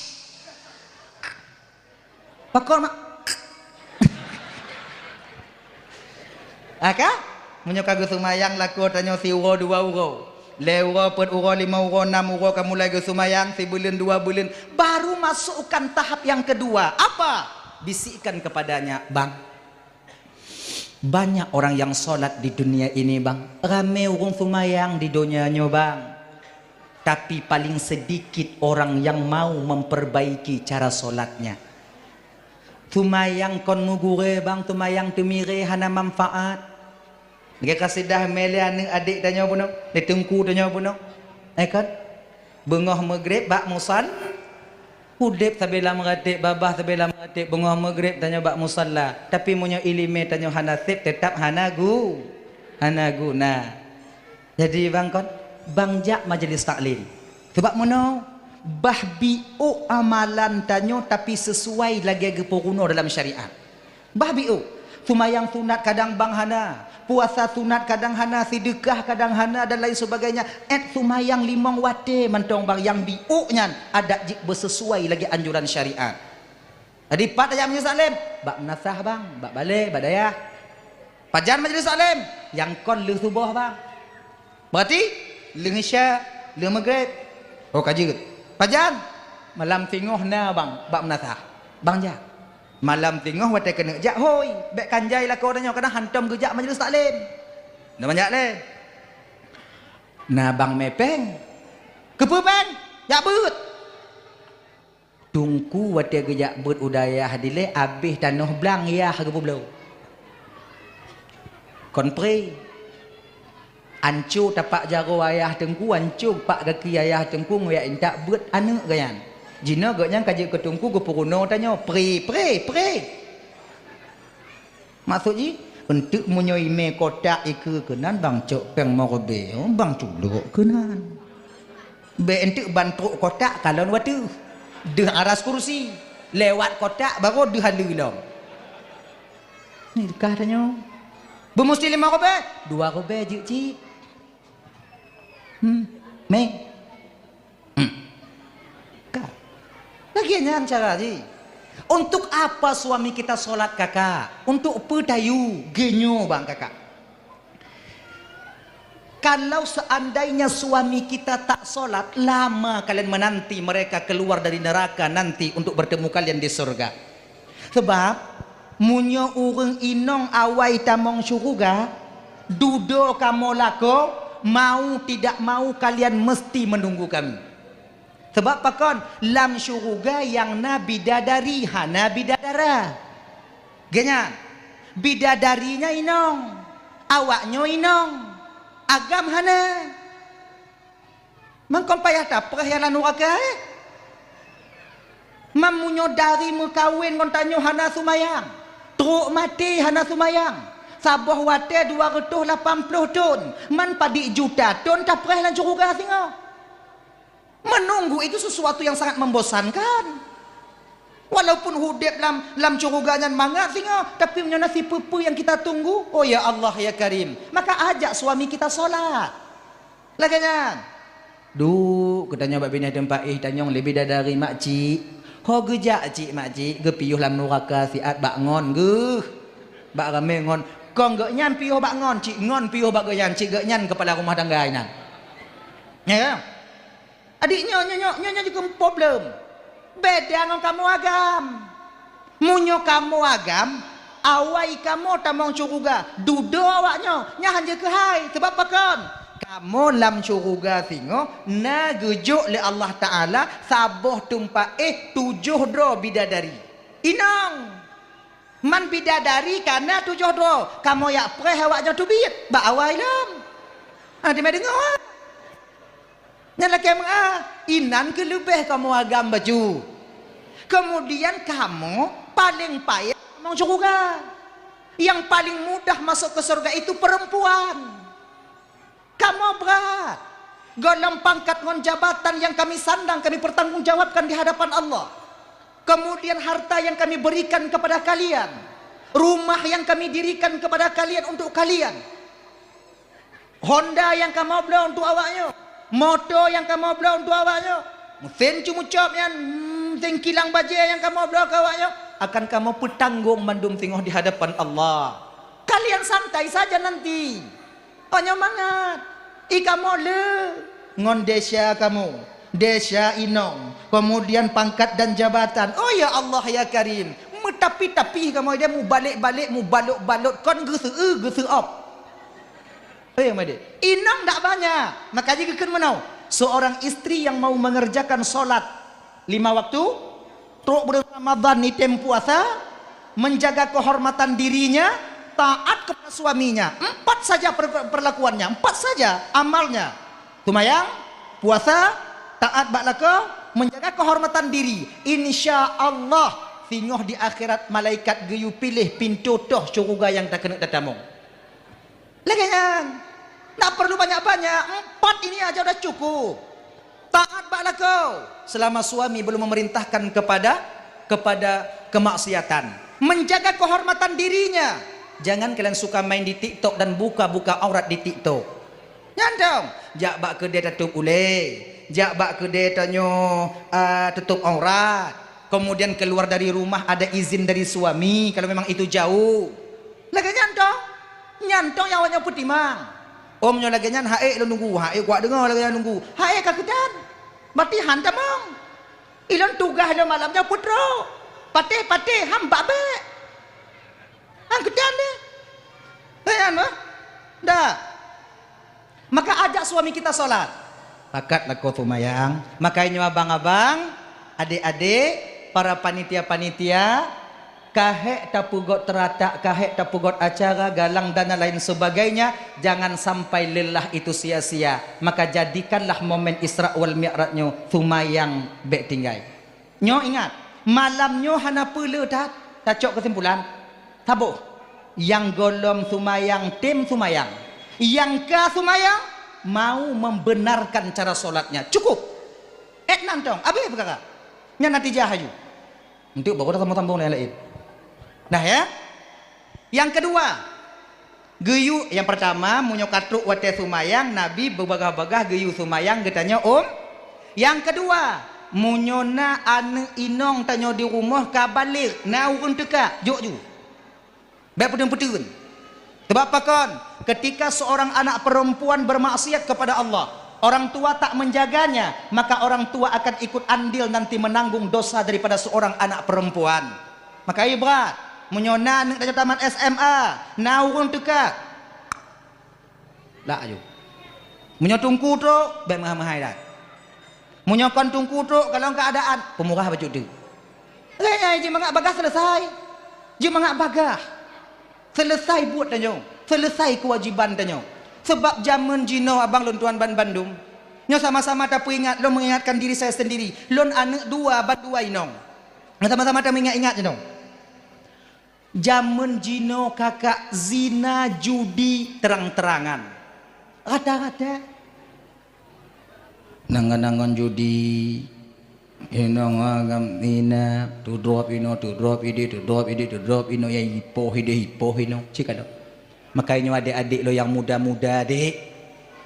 Pakon, Mak? Aka? Meunyoe ka geuseumayang lakoe tanyoe siuroe dua uroe, lhée uroe, peuet uroe, limong uroe, nam uroe ka mulai geuseumayang, sibuleuen dua buleuen, baru masukkan tahap yang kedua. Apa? Bisikkan kepadanya, "Bang, banyak orang yang sholat di dunia ini, Bang. Ramé ureuëng seumayang di donya nyoe, Bang. Tapi paling sedikit orang yang mau memperbaiki cara sholatnya." Seumayang kon meugurée, Bang, seumayang teumirée hana manfaat. Lagée kasidah mé lé aneuk adék tanyoe bunoe, lé teungku tanyoe bunoe. Eh, kon? Beungoh meugreb bak musal-, udeb sabe lam ratéb, babah sabe lam ratéb, beungoh meugreb tanyoe bak musala. Tapi meunyoe iéleumé tanyoe hana sép, teutab hana gu-, hana guna. Jadi, Bang, kon, Bang jak majlis taklim. Sabab meunoe, bah biôk amalan tanyoe tapi sisuai lagée geupeurunoe dalam syariat. Bah biôk, seumayang sunat kadang Bang hana, puasa sunat kadang hana, sideuka kadang hana dan lain sebagainya. Ét seumayang limong watée mantong Bang, nyang biôk nyan adat jih beusisuai lagée anjuran syariat. Jadi, pat tajak majlis taklim? Bak meunasah, Bang, bak balée, bak dayah. Pajan majlis taklim? Nyang kon lheueh suboh, Bang. Berarti, lheueh isya, lheueh meugreb. Oh, ka jeuet. Pajan? Malam singoh na, Bang, bak meunasah. Bang jak. Malam singoh watée keuneuk jak, hôi, bék kan jai lakoe tanyoe, kadang hantom geujak majlis taklim. Na banyak lé. Na Bang mé péng. Keupeue péng? Jak beuet. Teungku watée geujak beuet u dayah dilée abéh tanoh blang yah geupeubloe. Kon pré. Anco tapak jaroe ayah teungku, anco pak gaki ayah teungku, ngon jak intat beuet aneuk geuh nyan. Jinoe geuh nyan ka jeuet keu teungku geupeurunoe tanyoe, pré, pré, pré. Maksud jih, eunteuk meunyoe imé kotak ikeue keunan, Bang cok péng meuribée, Bang culok keunan. Bék eunteuk ban trok kotak kalon wateuh. Deuh aras kursi. Lewat kotak baru deuh aleue lom. Nyoe kah tanyoe. Beumusti limong ribée? Dua ribée jeuet cit. Hmm. Mé. Hmm. Ka. Lagée nyan cara jih. Untuk apa suami kita sholat, Kakak? Untuk peue tayue? Geunyoe, Bang, Kakak. Kalau seandainya suami kita tak sholat, lama kalian menanti mereka keluar dari neraka nanti untuk bertemu kalian di surga. Sebab, meunyoe ureuëng inong awai tamong syeuruga, dudoe kamoe lakoe, mau tidak mau kalian mesti menunggu kami. Sabab pakon? Lam syeuruga nyang na bidadari, hana bidadara. Geuh nyan, bidadari nyan inong, awaknyoe inong, agam hana. Mangkon payah tapreh nyang lam nuraka, eh? Meunyoe dari meukawen ngon tanyoe hana seumayang, trok maté hana seumayang, saboh watée dua reutôh lapan ploh thon, man padub juta thon tapreh lam syeuruga singoh. Menunggu itu sesuatu yang sangat membosankan. Walaupun udeb lam, lam syeuruga nyan mangat singoh, tapi meunyoe na sipeue-peue nyang kita tunggu, oh ya Allah ya Karim, maka ajak suami kita solat. Lagèe nyan. Duek, geutanyoe bak binéh teumpat éh tanyong lé bidadari, "Makcik, ho geujak cik, makcik, geupiôh lam nuraka siat bak ngon geuh. Bak ramé ngon, kon geuh nyan piôh bak ngon, cik ngon piôh bak geuh nyan, cik geuh nyan keupala rumah tangga inan." Ya kan? Adik nyoe, nyoe, nyoe, nyoe, nyoe jikheun problem. Beda ngon kamoe agam. Meunyoe kamoe agam, awai kamoe tamong syeuruga, dudoe awaknyoe, nyan hanjeuet keuhai. Sabab pakon? Kamoe lam syeuruga singoh na geujok lé Allah Taala saboh teumpat éh tujoh droe bidadari. Inong! Man bidadari ka na tujoh droe, kamoe jak preh awaknyoe teubiet bak awai lom. Ah, teuma deungoe. Nyan lakèe meu'ah, inan keuh leubeh kamoe agam bacut. Kemudian kamoe paleng payah tamong syeuruga. Yang paling mudah masuk ke surga itu perempuan. Kamoe brat. Golom pangkat ngon jabatan yang kami sandang, kami pertanggungjawabkan di hadapan Allah. Kemudian harta yang kami berikan kepada kalian, rumah yang kami dirikan kepada kalian, untuk kalian. Honda nyang kamoe bloe untuk awaknyoe, moto nyang kamoe bloe untuk awaknyoe, meusén ceumeucop nyan, hmm, meusén kilang bajèe nyang kamoe bloe keu awaknyoe, akan kamoe peutanggong mandum singoh di hadapan Allah. Kalian santai saja nanti. Oh, nyoe mangat. I kamoe le ngon desya kamoe, desya inong, kemudian pangkat dan jabatan. Oh, ya Allah, ya Karim, meutapi-tapi kamoe dia, mubalek-balek, mubalot-balot, kon geuseu-eu, geuseuop. Eh, Made. Inong dak banyak, maka jih geukheun meunoe. Seorang istri yang mau mengerjakan salat lima waktu, trok bulan Ramadan ni tem puasa, menjaga kehormatan dirinya, taat kepada suaminya. Empat saja per-, perlakuannya, empat saja amalnya. Seumayang, puasa, taat bak lakoe, menjaga kehormatan diri. Insya Allah, singoh di akhirat malaikat geuyue piléh pintoe toh syeuruga nyang takeuneuk tatamong. Lagèe nyan. Tak perlu banyak-banyak. Empat ini aja udah cukup. Taat bak lakoe selama suami belum memerintahkan kepada, kepada kemaksiatan. Menjaga kehormatan dirinya. Jangan kalian suka main di TikTok dan buka-buka aurat di TikTok. Nyan dong. Jak bak keudè tatôp ulèe. Jak bak keudè tanyoe, ah, tutôp aurat. Kemudian keluar dari rumah ada izin dari suami, kalau memang itu jauh. Lagèe nyan toh. Nyan toh nyang awaknyoe peutimang. Om nyoe lagèe nyan, haék lôn nunggu, haék kuat deungoe lagèe nyan nunggu. Haék ka keudan. Bati han tamong. Ilôn tugaih lôn malam nyoe peutrok. Patéh-patéh han bak bèk. Han keudan deh. Lagèe nyan mah. Dah. Maka ajak suami kita salat. Pakat lakoe seumayang. Maka nyoe abang-abang, adék-adék, para panitia-panitia, ka hék tapeugot teuratak, ka hék tapeugot acara, galang dan lain sebagainya, jangan sampai lelah itu sia-sia. Maka jadikanlah momen Isra wal Mi'raj nyoe seumayang bèk tinggai. Nyoe ingat, malam nyoe hana peue le that, tacok keusimpulan. Saboh, nyang gohlom seumayang tem seumayang. Nyang ka seumayang mau membenarkan cara solatnya. Cukup. Ék nan tong, abéh peukara. Nyan natijah aju. Enteuk baru dah sambung-sambung nyang laén. Nah ya. Nyang keudua, geuyue, nyang peurtama, meunyoe ka trok watèe seumayang, Nabi beubagaih-bagaih geuyue seumayang geutanyoe, um. Nyang keudua, meunyoe na aneuk inong tanyoe di rumoh ka balek, na ureueng teuka, jok ju. Bèk peuteun-peuteun. Sebab pakon? Ketika seorang anak perempuan bermaksiat kepada Allah, orang tua tak menjaganya, maka orang tua akan ikut andil nanti menanggung dosa daripada seorang anak perempuan. Maka ibrat, meunyoe na aneuk tanyoe tamat S M A, na ureueng teuka, lak aju. Meunyoe teungku trok, bèk meuhai-meuhai that. Meunyoe kon teungku trok, kalon keuadaan, peumurah bacut teuk. Lagèe nyan, jeuet mangat bagaih seuleusai. Jeuet mangat bagaih. Seuleusai buet tanyoe, seuleusai keuwajiban tanyoe. Seubab jameun jinoe, abang lôn tuan ban bandum, nyoe sama-sama tapeuingat, lôn mengingatkan diri saya sendiri. Lôn aneuk dua, ban dua inong. Nyoe sama-sama tameuingat-ingat jinoe. Jameun jinoe kakak zina judi terang-terangan. Rata-rata. Nangan-nangan judi, inong agam ina, tudrop ino, tudrop idi, tudrop idi, tudrop ino, ya ipoh idi, ipoh ino. Cik ka lom. Maka nyoe adik-adik lôn nyang muda-muda, dek.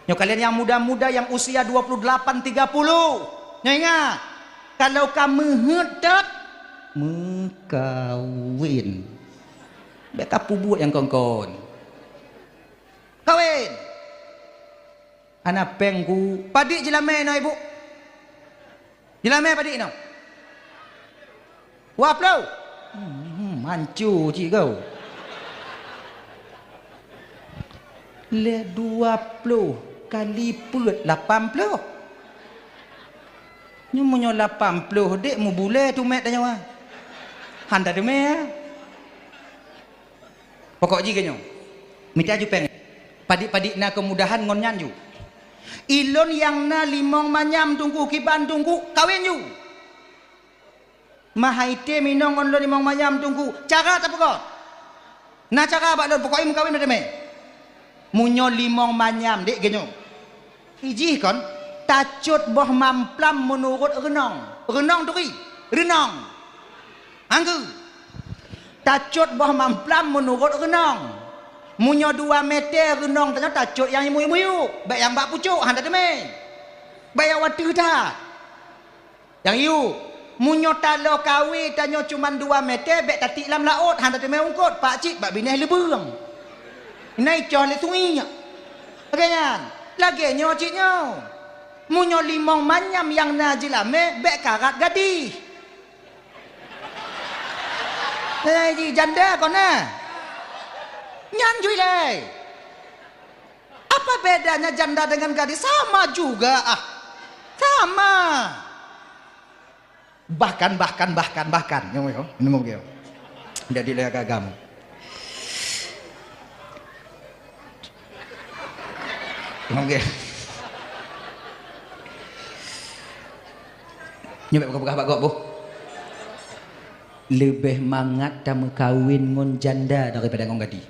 Nyoe kalian nyang muda-muda, nyang usia dua puluh delapan, tiga puluh. Nyoe ingat, kalau ka meuheuet that, meukawen. Bèk ka peubuet nyang kon-kon. Kawen. Hana péng ku. Padit jilamé inoe, Ibu? Jilamé padit inoe? Dua ploh? Hmm, manco cit kau. Lé dua ploh kali peuet lapan ploh. Nyoe meunyoe lapan ploh dek mubulée tumét tanyoe. Han tateumé. Pokok jih keu nyoe, mita ju péng. Padit-padit na keumudahan ngon nyan ju. Ilôn nyang na limong manyam teungku, kiban teungku, kawen ju. Mahai tém inong ngon lôn limong manyam teungku, cara tapeugot. Na cara bak lôn, pokok jih meukawen tateumé. Meunyoe limong manyam dek keu nyoe. Ijih kon, tacot boh mamplam meunurot reunong. Reunong turi, reunong. Anggeue. Tacot boh mamplam meunurot reunong. Meunyoe dua meter reunong tanyoe tacot nyang miyueb-miyueb, bèk nyang bak pucok, han tateumé. Bèk nyang wateuh that. Nyang yue, meunyoe taloe kawé tanyoe cuman dua meter, bèk tatiek lam laôt, han tateumé eungkôt, pakcit bak binéh leubeueng. Inan icoh lé sungiek. Lagèe nyan, lagèe nyoe cit nyoe. Meunyoe limong manyam nyang na jilamé, bèk karat gadih. Nyan jih janda kon na. Nyan ju ilée. Apa bedanya janda dengan gadis? Sama juga, ah. Sama. Bahkan, bahkan, bahkan, bahkan. Nyoe, nyoe. Nyoe, nyoe. Jadi lé agam. Nyoe, nyoe. Nyoe bèk peugah-peugah bak gob, boh. Leubeh mangat tameukawen ngon janda daripada ngon gadis.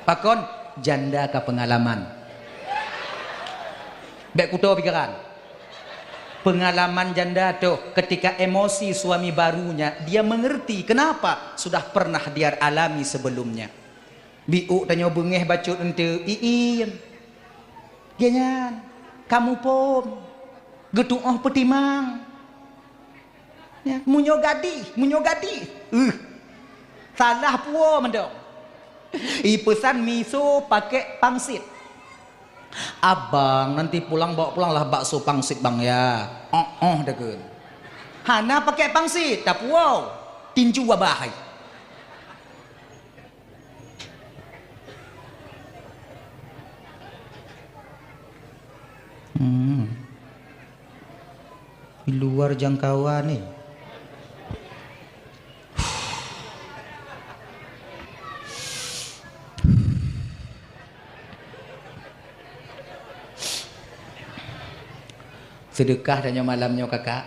Pakon? Janda ka peungalaman. Bèk kuto pikeran. Peungalaman janda toh, ketika emosi suami barunya, dia mengerti kenapa, sudah pernah dia alami sebelumnya. Biôk tanyoe beungéh bacut eunteuk, iin. Geuhnyan, ka muphom. Geutu'oh peutimang. Ya, meunyoe gadih, meunyoe gadih, uh, salah puwoe mantong. Ipeusan miso pakai pangsit. "Abang, nanti pulang bawa pulanglah bakso pangsit, Bang, ya." Oh, oh, takheun. Hana pakai pangsit, tapuwoe. Tinju abah hai. Hmm. Di luar jangkauan ni. Seudeukah tanyoe malam nyoe, Kakak,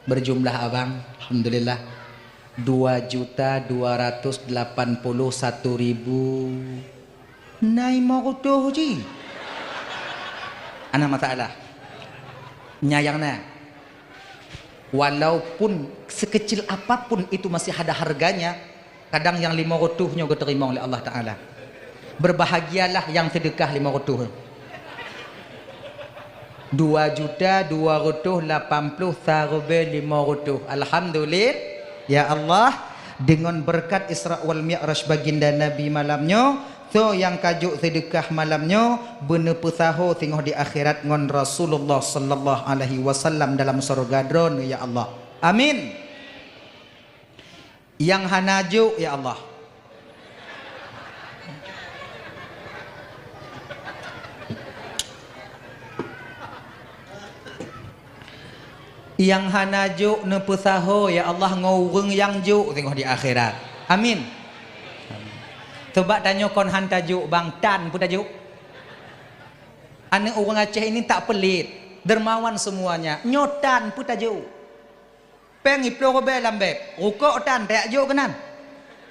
berjumlah abang, alhamdulillah, dua juta dua ratus delapan puluh satu ribu. Na limong reutôh jih. Hana masalah. Nyan nyang na. Walaupun sekecil apapun itu masih ada harganya, kadang nyang limong reutôh nyoe geuteurimong lé Allah Taala. Berbahagialah nyang seudeukah limong reutôh. Dua juta dua ratus lapan puluh sareubee limong reutôh. Alhamdulillah. Ya Allah, deungon beureukat Isra wal Mi'raj baginda Nabi malam nyoe, soe nyang ka jok seudeukah malam nyoe, beuneupeusaho singoh di akhirat ngon Rasulullah sallallahu alaihi wasallam dalam syeuruga Droeneuh, ya Allah. Amin. Nyang hana jok, ya Allah. Nyang hana jok neupeusaho, ya Allah, ngon ureuëng nyang jok singoh di akhirat. Amin. Amin. Coba tanyoe kon han tajok, bang, tan peue tajok? Aneuk ureuëng Aceh ini tak pelit, dermawan semuanya. Nyoe tan peue tajok? Péng iploh rubée lam beb, rukok tan tajak jok keunan.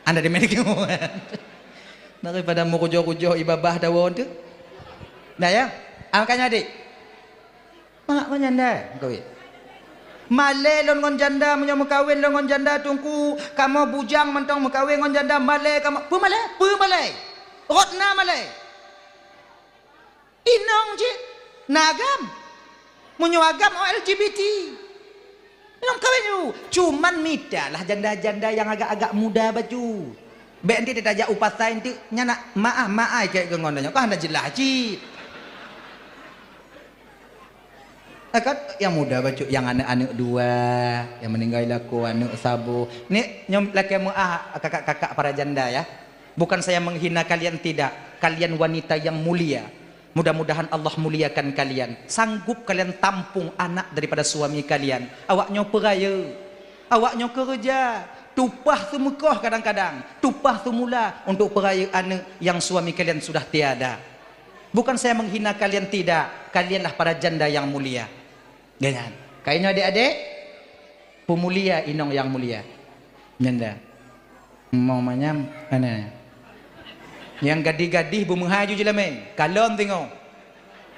Anda di mana? Daripada meurujoh-rujoh ibabah dawa tu. Nah ya, angkanya adik. Mak ngon janda meukawen. Malèe lôn ngon janda, meunyoe meukawen lôn ngon janda, Teungku, kamoe bujang mantong meukawen ngon janda, malèe kamoe. Peue malèe? Peue malèe? Rot na malèe. Inong cit na agam. Meunyoe agam, oh, L G B T. Inong kawin dulu. Cuman mitalah janda-janda nyang agak-agak muda bacut. Bèk nanti tajak u pasai nanti, nyan nak maah-maah kèe keu ngon nyoe. Kan hana jeulaih cit. Ah, kan nyang muda bacut, nyang aneuk-aneuk dua, nyang meuninggai lakoe aneuk saboh. Ni nyoe lakèe meuah kakak-kakak para janda ya. Bukan saya menghina kalian, tidak. Kalian wanita yang mulia. Mudah-mudahan Allah muliakan kalian. Sanggup kalian tampung anak daripada suami kalian. Awak nyoe peurayeuk. Awak nyoe keureuja. Tupah seumeukoh kadang-kadang. Tupah seumula untuk peurayeuk aneuk yang suami kalian sudah tiada. Bukan saya menghina kalian, tidak. Kalianlah para janda yang mulia. Ganyan. Kainyoe adék-adék, peumulia inong nyang mulia. Nyanda. Mau manyam, mana? Nyang gadih-gadih beumeuhai ju jeulamé. Kalon tingoh.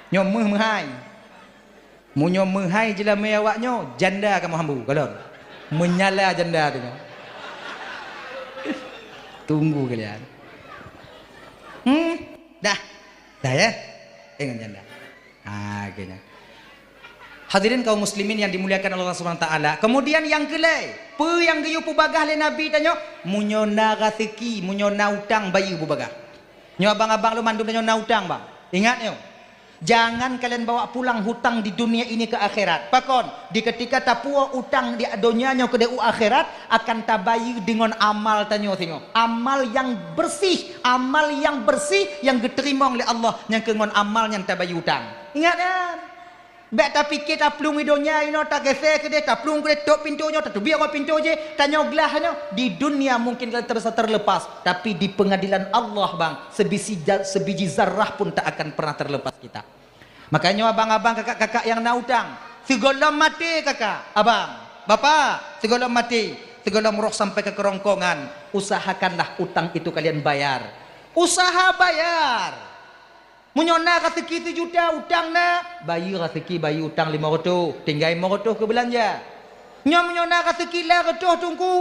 Nyoe meuh meuhai. Meunyoe meuhai jeulamé awak nyoe, janda kamoe hambu, kalon. Meunyala janda tingoh. Tunggu kalian. Hmm, dah. Dah ya? Ingat janda. Ha, akhirnya. Hadirin kaum muslimin yang dimuliakan Allah Subhanahu wa taala. Kemudian nyang keulhèe, peue nyang geuyue peubagah lé Nabi tanyoe? Meunyoe na raseuki, meunyoe na utang, bayeue peubagah. Nyoe abang-abang lôn mandum tanyoe na utang, bang. Ingat nyoe. Jangan kalian bawa pulang hutang di dunia ini ke akhirat. Pakon? Di ketika tapuwoe utang di donya nyoe keudéh u akhirat, akan tabayeue deungon amal tanyoe singoh. Amal nyang bersih, amal nyang bersih nyang geuteurimong lé Allah nyang keu ngon amal nyang tabayeue utang. Ingat nyan. Bèk tapike taplueng di donya inoe, tageuséh keudéh, taplueng keudéh, tôp pintoe nyoe, tateubiet ngon pintoe jéh, tanyoe glah nyoe. Di dunia mungkin kalian terasa terlepas, tapi di pengadilan Allah, bang, sebiji ja-, sebiji zarah pun tak akan pernah terlepas kita. Makanya abang-abang, kakak-kakak nyang na utang, sigohlom maté kakak, abang, bapak, sigohlom maté, sigohlom roh sampai ke kerongkongan, usahakanlah utang itu kalian bayar. Usaha bayar. Meunyoe na raseuki sijuta utang na, bayeue raseuki, bayeue utang limong reutôh, tinggai limong reutôh keu beulanja. Nyoe meunyoe na raseuki lapan reutôh Teungku,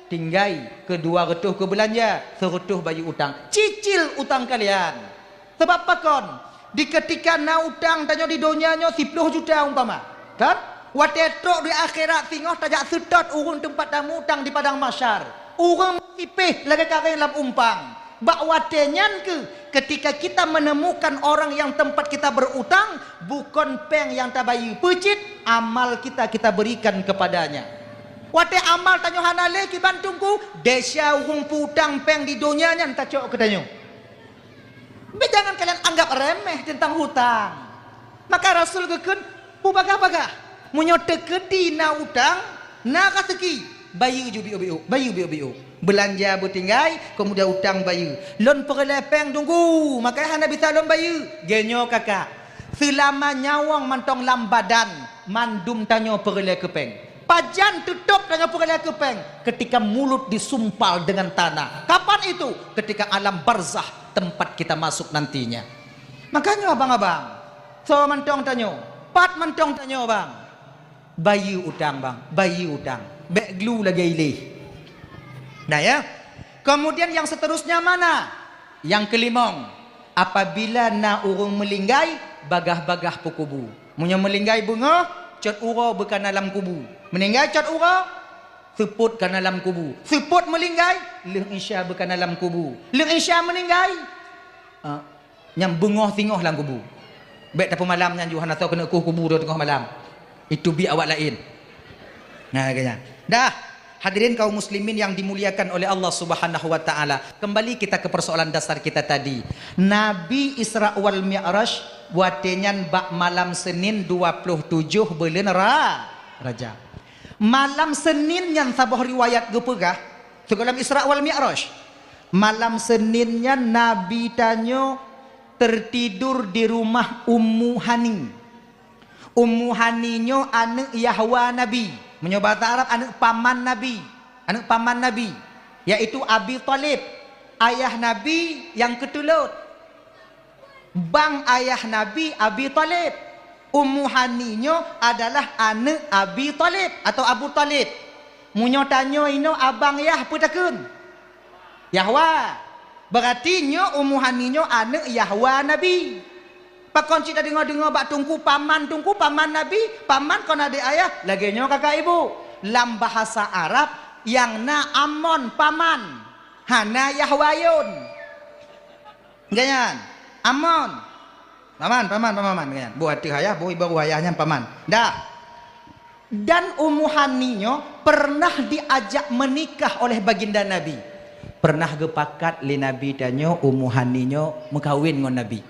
tinggai keu dua reutôh keu beulanja, seureutôh bayeue utang. Cicil utang kalian. Sabab pakon? Di keutika na utang tanyoe di donya nyoe siploh juta umpama, kan? Watèe trok di akhirat singoh tajak seutôt ureueng teumpat tameutang di padang mahsyar. Ureueng sipéh lagèe karéng lam umpang. Bak watèe nyan keuh, ketika kita menemukan orang yang tempat kita berutang, bukon péng nyang tabayeue, peucit amal kita, kita berikan kepadanya. Watèe amal tanyoe hana lé kiban Teungku, desya ureueng peu-utang péng di donya nyan tacok keu tanyoe. Bèk jangan kalian anggap remeh teuntang hutang. Maka Rasul geukheun, beubagah-bagah. Meunyoe teukeudi na utang, na raseuki, bayeue ju biôk-biôk, bayeue biôk-biôk. Beulanja beutinggai, keumudian utang bayeue. Lôn peureulèe péng Teungku, makajih hana bisa lôn bayeue. Geunyoe kakak, seulama nyawöng mantong lam badan, mandum tanyoe peureulèe keu péng. Pajan teutôp tanyoe peureulèe keu péng? Ketika mulut disumpal dengan tanah. Kapan itu? Ketika alam barzakh, tempat kita masuk nantinya. Makanya abang-abang, soe mantong tanyoe, pat mantong tanyoe bang, bayeue utang bang, bayeue utang. Bèk glu lagèe iléh. Nah ya. Kemudian yang seterusnya mana? Yang kelimong, apabila na ureueng meulinggai, bagah-bagah peukubu. Meunyoe meulinggai beungoh, cot uroe beukana lam kubu. Meuninggai cot uroe, seupôt kana lam kubu. Seupôt meulinggai, lheueh isya beukana lam kubu. Lheueh isya meuninggai, ah, nyang beungoh singoh lam kubu. Bèk tapeumalam nyan ju hana soe keuneuk kueh kubu teungoh malam. Itu biak awak laén. Nah, lagèe nyan. Dah, hadirin kaum muslimin yang dimuliakan oleh Allah Subhanahu wa taala. Kembali kita ke persoalan dasar kita tadi. Nabi Isra wal Mi'raj watèe nyan bak malam Senin dua ploh tujoh buleuen Ra-, Rajab. Malam Senin nyan saboh riwayat geupeugah, sigohlom Isra wal Mi'raj. Malam Senin nyan Nabi tanyoe teutidur di rumah Ummu Hani. Ummu Hani nyoe aneuk Yahwa Nabi. Meunyoe basa Arab, aneuk paman Nabi. Aneuk paman Nabi, yaitu Abi Thalib, ayah Nabi nyang keutulot. Bang ayah Nabi Abi Thalib. Ummu Hani nyoe adalah aneuk Abi Thalib atau Abu Thalib. Meunyoe tanyoe inoe abang yah peue takheun? Yahwa. Berarti nyoe Ummu Hani nyoe aneuk Yahwa Nabi. Pakon cit tadeungoe-deungoe bak teungku paman, teungku paman Nabi, paman kon adék ayah, lagée nyoe kakak ibu. Lam bahasa Arab nyang na amon paman, hana Yahwayun. Ganyan, amon. Paman, paman, paman, paman, ganyan. Boh ateueh ayah, boh ibaroe ayah nyan paman. Dah. Dan Ummu Hani nyoe pernah diajak menikah oleh baginda Nabi. Pernah geupakat lé Nabi tanyoe Ummu Hani nyoe meukawen ngon Nabi.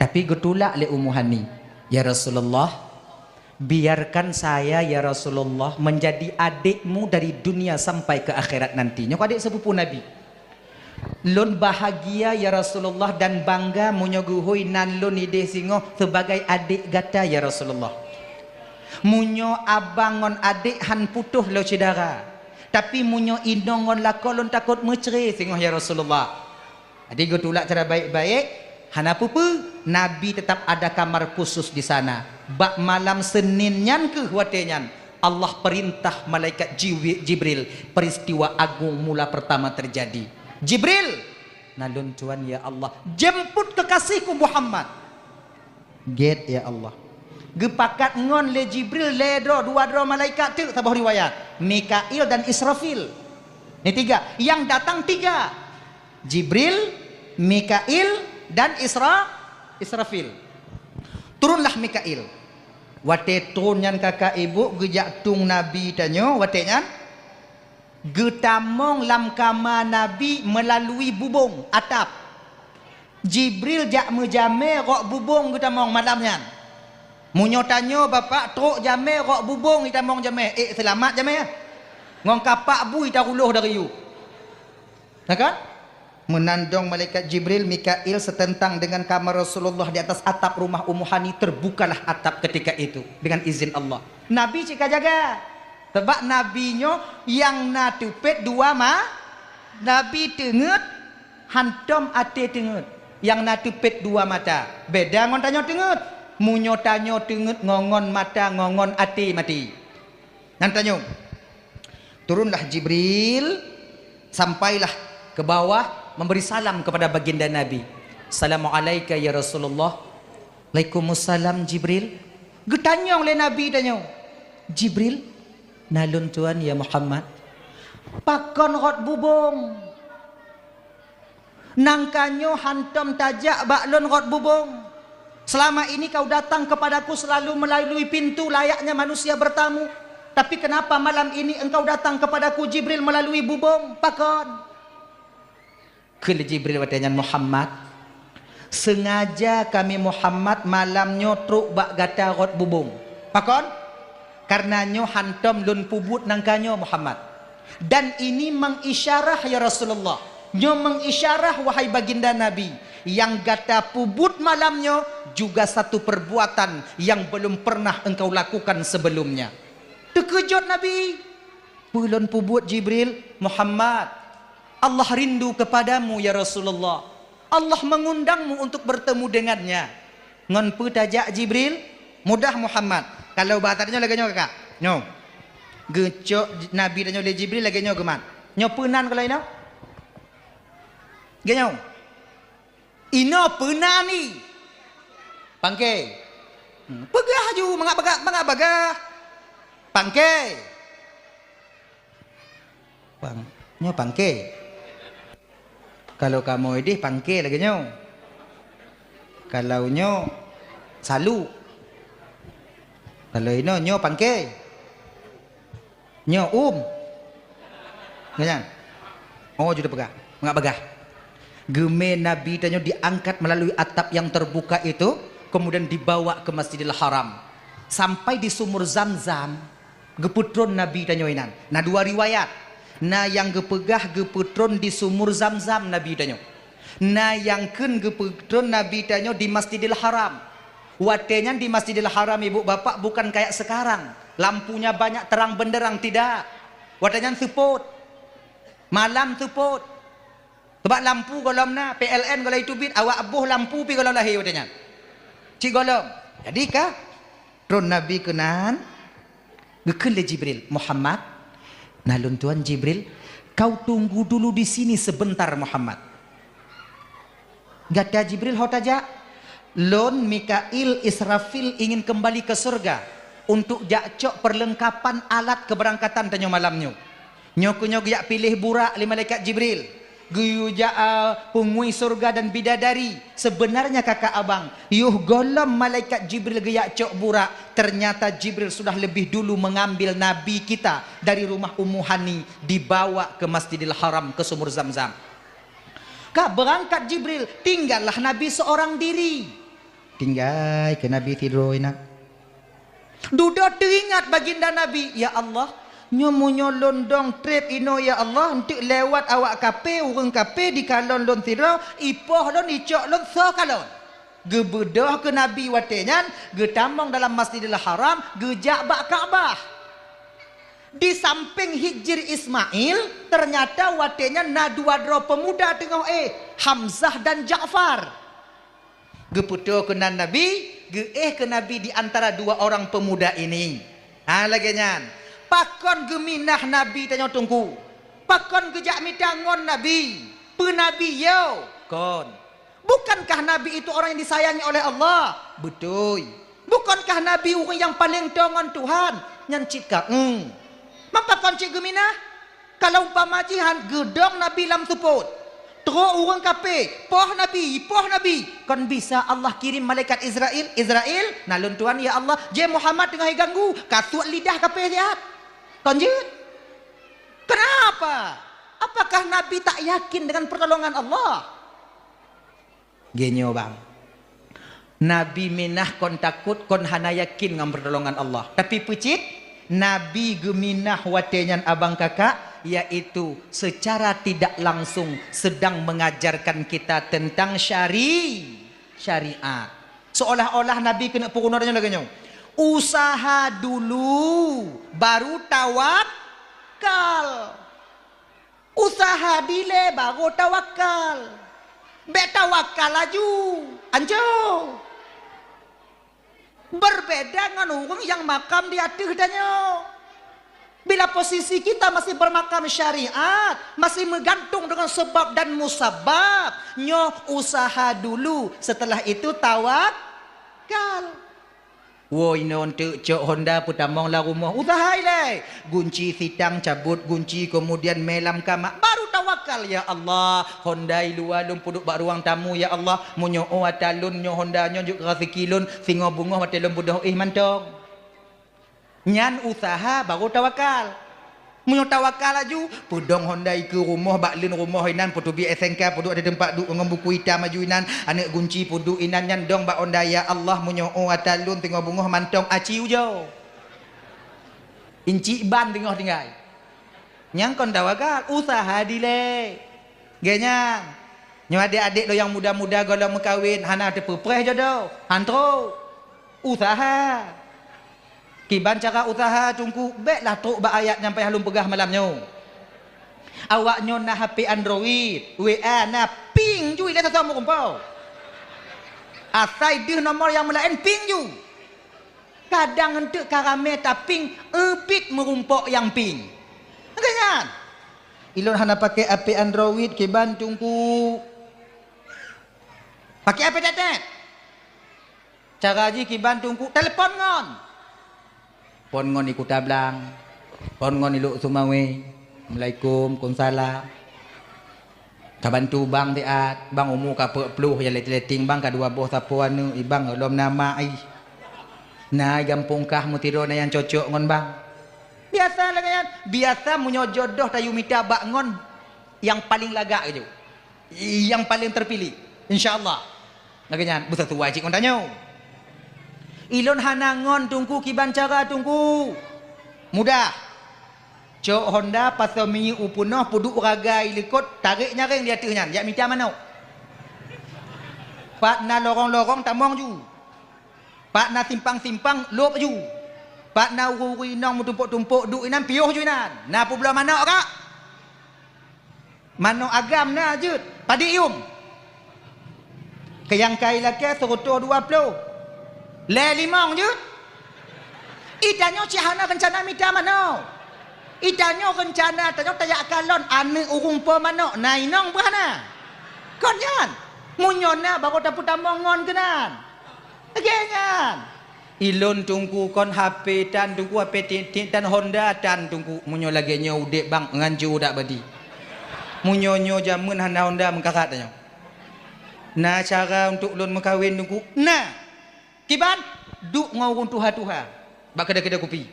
Tapi geutulak lé Ummu Hani, "Ya Rasulullah, biarkan saya, ya Rasulullah, menjadi adikmu dari dunia sampai ke akhirat nanti." Nyoe adék sepupu Nabi. "Lôn bahagia, ya Rasulullah, dan bangga meunyoe geuhôi nan lôn idéh singoh sebagai adék gata, ya Rasulullah. Meunyoe abang ngon adék han putôh lôn syedara, tapi meunyoe inong ngon lakoe lôn takot meucre singoh, ya Rasulullah." Jadi geutulak cara baik-baik, hana peue-peue, Nabi tetap ada kamar khusus di sana. Bak malam Senin nyan keuh watée nyan, Allah perintah malaikat Jiwi-, Jibril, peristiwa agung mula pertama terjadi. "Jibril, na lôn tuan ya Allah, jemput kekasihku Muhammad." Gét ya Allah. Geupakat ngon lé Jibril lé droe, dua droe malaikat teuk saboh riwayat, Mikail dan Israfil. Ni tiga, yang datang tiga. Jibril, Mikail, dan Isra-, Israfil. Turunlah Mikail. Watée tron nyan kakak ibu geujak tueng Nabi tanyoe watée nyan, geutamong lam kama Nabi meulalu bubông atap. Jibril jak meujamé rot bubông geutamong malam nyan. Meunyoe tanyoe bapak trok jamé rot bubông itamong jamé, ék seulamat jamé, ngon kapak bui taruloh dari yue. Na kan? Meunan dong malaikat Jibril, Mikail seuteuntang deungon kama Rasulullah di atas atap rumah Ummu Hani, terbukalah atap ketika itu dengan izin Allah. Nabi cit ka jaga. Sabab Nabi nyoe nyang na teupet dua ma-, Nabi teungeut, hantom até teungeut. Nyang na teupet dua mata. Beda ngon tanyoe teungeut. Meunyoe tanyoe teungeut ngon, ngon mata, ngon, ngon até maté. Nyan tanyoe. Turunlah Jibril, sampailah ke bawah, memberi salam kepada baginda Nabi. "Assalamualaika ya Rasulullah." "Waalaikumsalam, Jibril." Geutanyong lé Nabi tanyoe, "Jibril, na lôn tuan ya Muhammad, pakon rot bubông?" Nangka nyoe hantom tajak bak lôn rot bubông. Selama ini kau datang kepadaku selalu melalui pintu layaknya manusia bertamu. Tapi kenapa malam ini engkau datang kepadaku, Jibril, melalui bubông? Pakon? Kheun lé Jibril watée nyan, "Muhammad, sengaja kami Muhammad malam nyoe trok bak gata rot bubông." Pakon? Karena nyoe hantom lôn peubuet nangka nyoe, Muhammad. Dan ini mengisyarah, ya Rasulullah. Nyoe mengisyarah, wahai baginda Nabi, yang gata peubuet malam nyoe juga satu perbuatan yang belum pernah engkau lakukan sebelumnya. Teukeujot Nabi. "Peue lôn peubuet, Jibril?" "Muhammad, Allah rindu kepadamu, ya Rasulullah. Allah mengundangmu untuk bertemu dengannya." Ngon peue tajak Jibril? Mudah Muhammad. Kalau bahasa tanyoe lagée nyoe, kakak. Nyoe. Geucok Nabi tanyoe lé Jibril lagée nyoe geumat. Nyoe peue nan kalau inoe? Lagée nyoe. Inoe peue nan ni? Pangke. Hmm, peugah aju, mangat bagah, mangat bagah. Pangke. Pang-, nyoe pangke. Kalau kamoe idéh pangke lagée nyoe. Kalau nyoe salu. Kalau inoe nyoe pangke. Nyoe um. Nyan. Oh, jeuet peugah. Mangat bagah. Geumé Nabi tanyoe diangkat melalui atap yang terbuka itu, kemudian dibawa ke Masjidil Haram. Sampai di sumur Zamzam, Geupeutron Nabi tanyoe inan. Na dua riwayat. Na nyang geupeugah geupeutron di sumur Zamzam Nabi tanyoe. Na nyang kheun geupeutron Nabi tanyoe di Masjidil Haram. Watée nyan di Masjidil Haram, ibu bapak, bukan kayak sekarang, lampunya banyak terang benderang, tidak. Watée nyan seupôt. Malam seupôt. Sabab lampu gohlom na, P L N gohlom teubiet, awak boh lampu pih gohlom lahé watée nyan. Cit gohlom. Jadi ka tron Nabi keunan, geukheun lé Jibril, "Muhammad." "Na lôn tuan Jibril." "Kau tunggu dulu di sini sebentar, Muhammad." "Gata Jibril ho tajak?" "Lôn, Mikail, Israfil ingin kembali ke surga untuk jak cok perlengkapan alat keberangkatan tanyoe malam nyoe." Nyoe keuh nyoe geujak piléh burak lé malaikat Jibril. Geuyue jak, a, peungui syeuruga dan bidadari. Sebenarnya kakak abang, yoh gohlom malaikat Jibril geujak cok burak, ternyata Jibril sudah lebih dulu mengambil Nabi kita dari rumah Ummu Hani, dibawa ke Masjidil Haram, ke Sumur Zamzam. Ka beurangkat Jibril, tinggallah Nabi seorang diri. Tinggai keu Nabi sidroe na. Dudoe teuingat baginda Nabi, "Ya Allah, nyoe meunyoe lôn dong treb inoe ya Allah, eunteuk lewat awak kaphé, ureuëng kaphé dikalon lôn sidroe, ipoh lôn, icok lôn, soe kalon?" Geubeudôh keu Nabi watée nyan, geutamong dalam Masjidil Haram, geujak bak Ka'bah. Di sampéng Hijri Ismail, ternyata watée nyan na dua droe peumuda teungoh éh, Hamzah dan Ja'far. Geupeutoe keunan Nabi, geuéh keu Nabi di antara dua orang pemuda ini. Ha, lagée nyan. Pakon geuminah Nabi tanyoe Teungku? Pakon geujak mita ngon Nabi? Peue Nabi yo? Kon. Bukankah Nabi itu orang yang disayangi oleh Allah? Beutôi. Bukankah Nabi ureuëng nyang paleng toe ngon Tuhan? Nyan cit ka, hmm. Mapa kon cit geuminah? Kalau umpama jihan geudong Nabi lam seupôt, trok ureuëng kaphé, poh Nabi, poh Nabi, kon bisa Allah kirim malaikat Israel, "Israel, na lôn tuan ya Allah, jeh Muhammad teungoh iganggu, kasuet lidah kaphé siat." Kon jeuet? Kenapa? Apakah Nabi tak yakin dengan pertolongan Allah? Geunyoe bang, Nabi minah kon takot, kon hana yakin ngon pertolongan Allah. Tapi peucit, Nabi geuminah watée nyan abang kakak, yaitu secara tidak langsung sedang mengajarkan kita tentang syari-, syariat. Seolah-olah Nabi keuneuk peurunoe tanyoe lagée nyoe, "Usaha dulu, baru tawakal." Usaha dilée barô tawakal. Bék tawakal laju, anco. Berbeda ngon ureuëng nyang makam di ateueh tanyoe. Bila posisi kita masih bermakam syariat, masih meugantung dengan sebab dan musabab, nyoe usaha dulu, setelah itu tawakal. Woe inoe eunteuk cok honda peutamong lam rumoh, usaha ilée. Gunci sitang cabot gunci, keumudian mé lam kama, baru tawakal, "Ya Allah, honda i luwa lôn peuduek bak ruang tamu, ya Allah. Meunyoe ata lôn nyoe honda nyoe jeuet keu raseuki lôn, singoh beungoh watée lôn beudôh éh mantong." Nyan usaha baru tawakal. Meunyoe tawakal laju, peudong honda i keu rumoh, bak leuen rumoh inan, peuteubiet S N K, peuduek di teumpat duek ngon buku itam laju inan, aneuëk gunci peuduek inan, nyan dong bak honda, "Ya Allah, meunyoe ata lôn teungoh beungoh mantong aci ujoe. Incik ban teungoh tinggai." Nyang kon tawakal, usaha dilée. Geuh nyan. Nyoe adék-adék lôn nyang muda-muda gohlom meukawen, hana teupeupreh jodoh, han trok. Usaha. Kiban cara usaha Teungku, béklah trok bak ayat nyang payah lôn peugah malam nyoe. Awak nyoe na H P Android, W A na, ping ju ilée sasoe meurumpok. Asai deuh nomor nyang meulaén, ping ju. Kadang eunteuk ka ramé taping, eubit meurumpok nyang ping. Lagée nyan. Ilôn hana pakai H P Android kiban Teungku. Pakai H P tetet. Cara jih kiban Teungku, telepon ngon. Phon ngon i Kuta Blang. Phon ngon i Lhokseumawe. Assalamualaikum, kumsalam. Ka bantu bang siat, bang umu ka peuet ploh, nyang leting-leting bang ka dua boh sapoe aneuëk, i bang lom na mak ih. Na i gampông kah meusidroe na nyang cocok ngon bang. Biasa lagée nyan, biasa meunyoe jodoh tayue mita bak ngon nyang paleng lagak keujeuet. Nyang paleng terpilih, insya Allah. Lagée nyan, beusasuai cit ngon tanyoe. Ilôn hana ngon Teungku, kiban cara Teungku. Mudah. Cok honda pasoe minyeuk u peunoh, peuduek ragai likot, tarek nyaréng di ateueh nyan, jak mita manok. Pat na lorong-lorong tamong ju. Pat na simpang-simpang lôb ju. Pat na ureuëng-ureuëng inong meutumpok-tumpok duek inan, piôh ju inan. Na peubloe manok kak? Manok agam na jeuet, padé yuem. Keu nyang ka ilakée seureutôh dua ploh. Lhèe limong jeuet. Itanyoe cit hana reuncana mita manok. Itanyoe reuncana tanyoe tajak kalon aneuk ureueng po manok, na inong beuh hana. Kon nyan. Meunyoe na, barô tapeutamong ngon keunan. Lagèe nyan. Ilôn Teungku kon H P tan Teungku, H P tiek-tiek tan Honda tan Teungku. Meunyoe lagèe nyoe udép bang, ngancu dak badi. Meunyoe nyoe jameun hana Honda meukarat tanyoe. Na cara untuk lôn meukawen Teungku? Na. Kiban? Duek ngon ureueng tuha-tuha bak keudè-keudè kupi.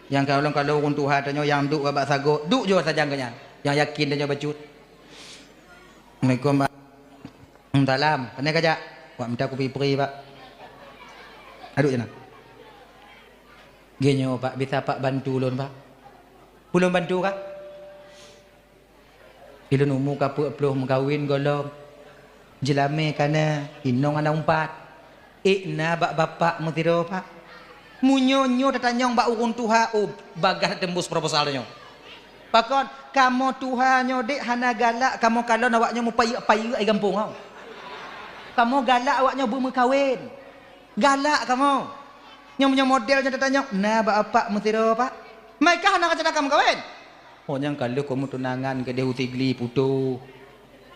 Nyang kalon-kalon ureueng tuha tanyoe nyang duek bak sagoe, duek jih sajan keu nyan. Nyang yakin tanyoe bacut. Assalamualaikum, Pak. Salam. Pane kajak? Wak mita kupi pri, Pak. Aduh, jana. Geuh nyoe, Pak, bisa Pak bantu lôn, Pak? Peue lôn bantu kah? Ilôn umu ka peuet ploh meukawen gohlom. Jeulamé ka na, inong hana umpat. Ék na bak bapak meusidroe, Pak. Meunyoe nyoe tatanyong bak ureueng tuha, oh, bagaih teumbus proposal nyoe. Pakon, kamoe tuha nyoe dek hana galak kamoe kalon awak nyoe meupayeuk-payeuk di gampông, oh. Kamoe galak awak nyoe beumeukawen. Galak kamoe. Nyoe meunyoe model nyoe tatanyong, na bak bapak meusidroe, Pak. Meukah na reuncana ka meukawen? Oh, nyang ka lheueh keuneuk meutunangan keudeh u Sigli Putoh.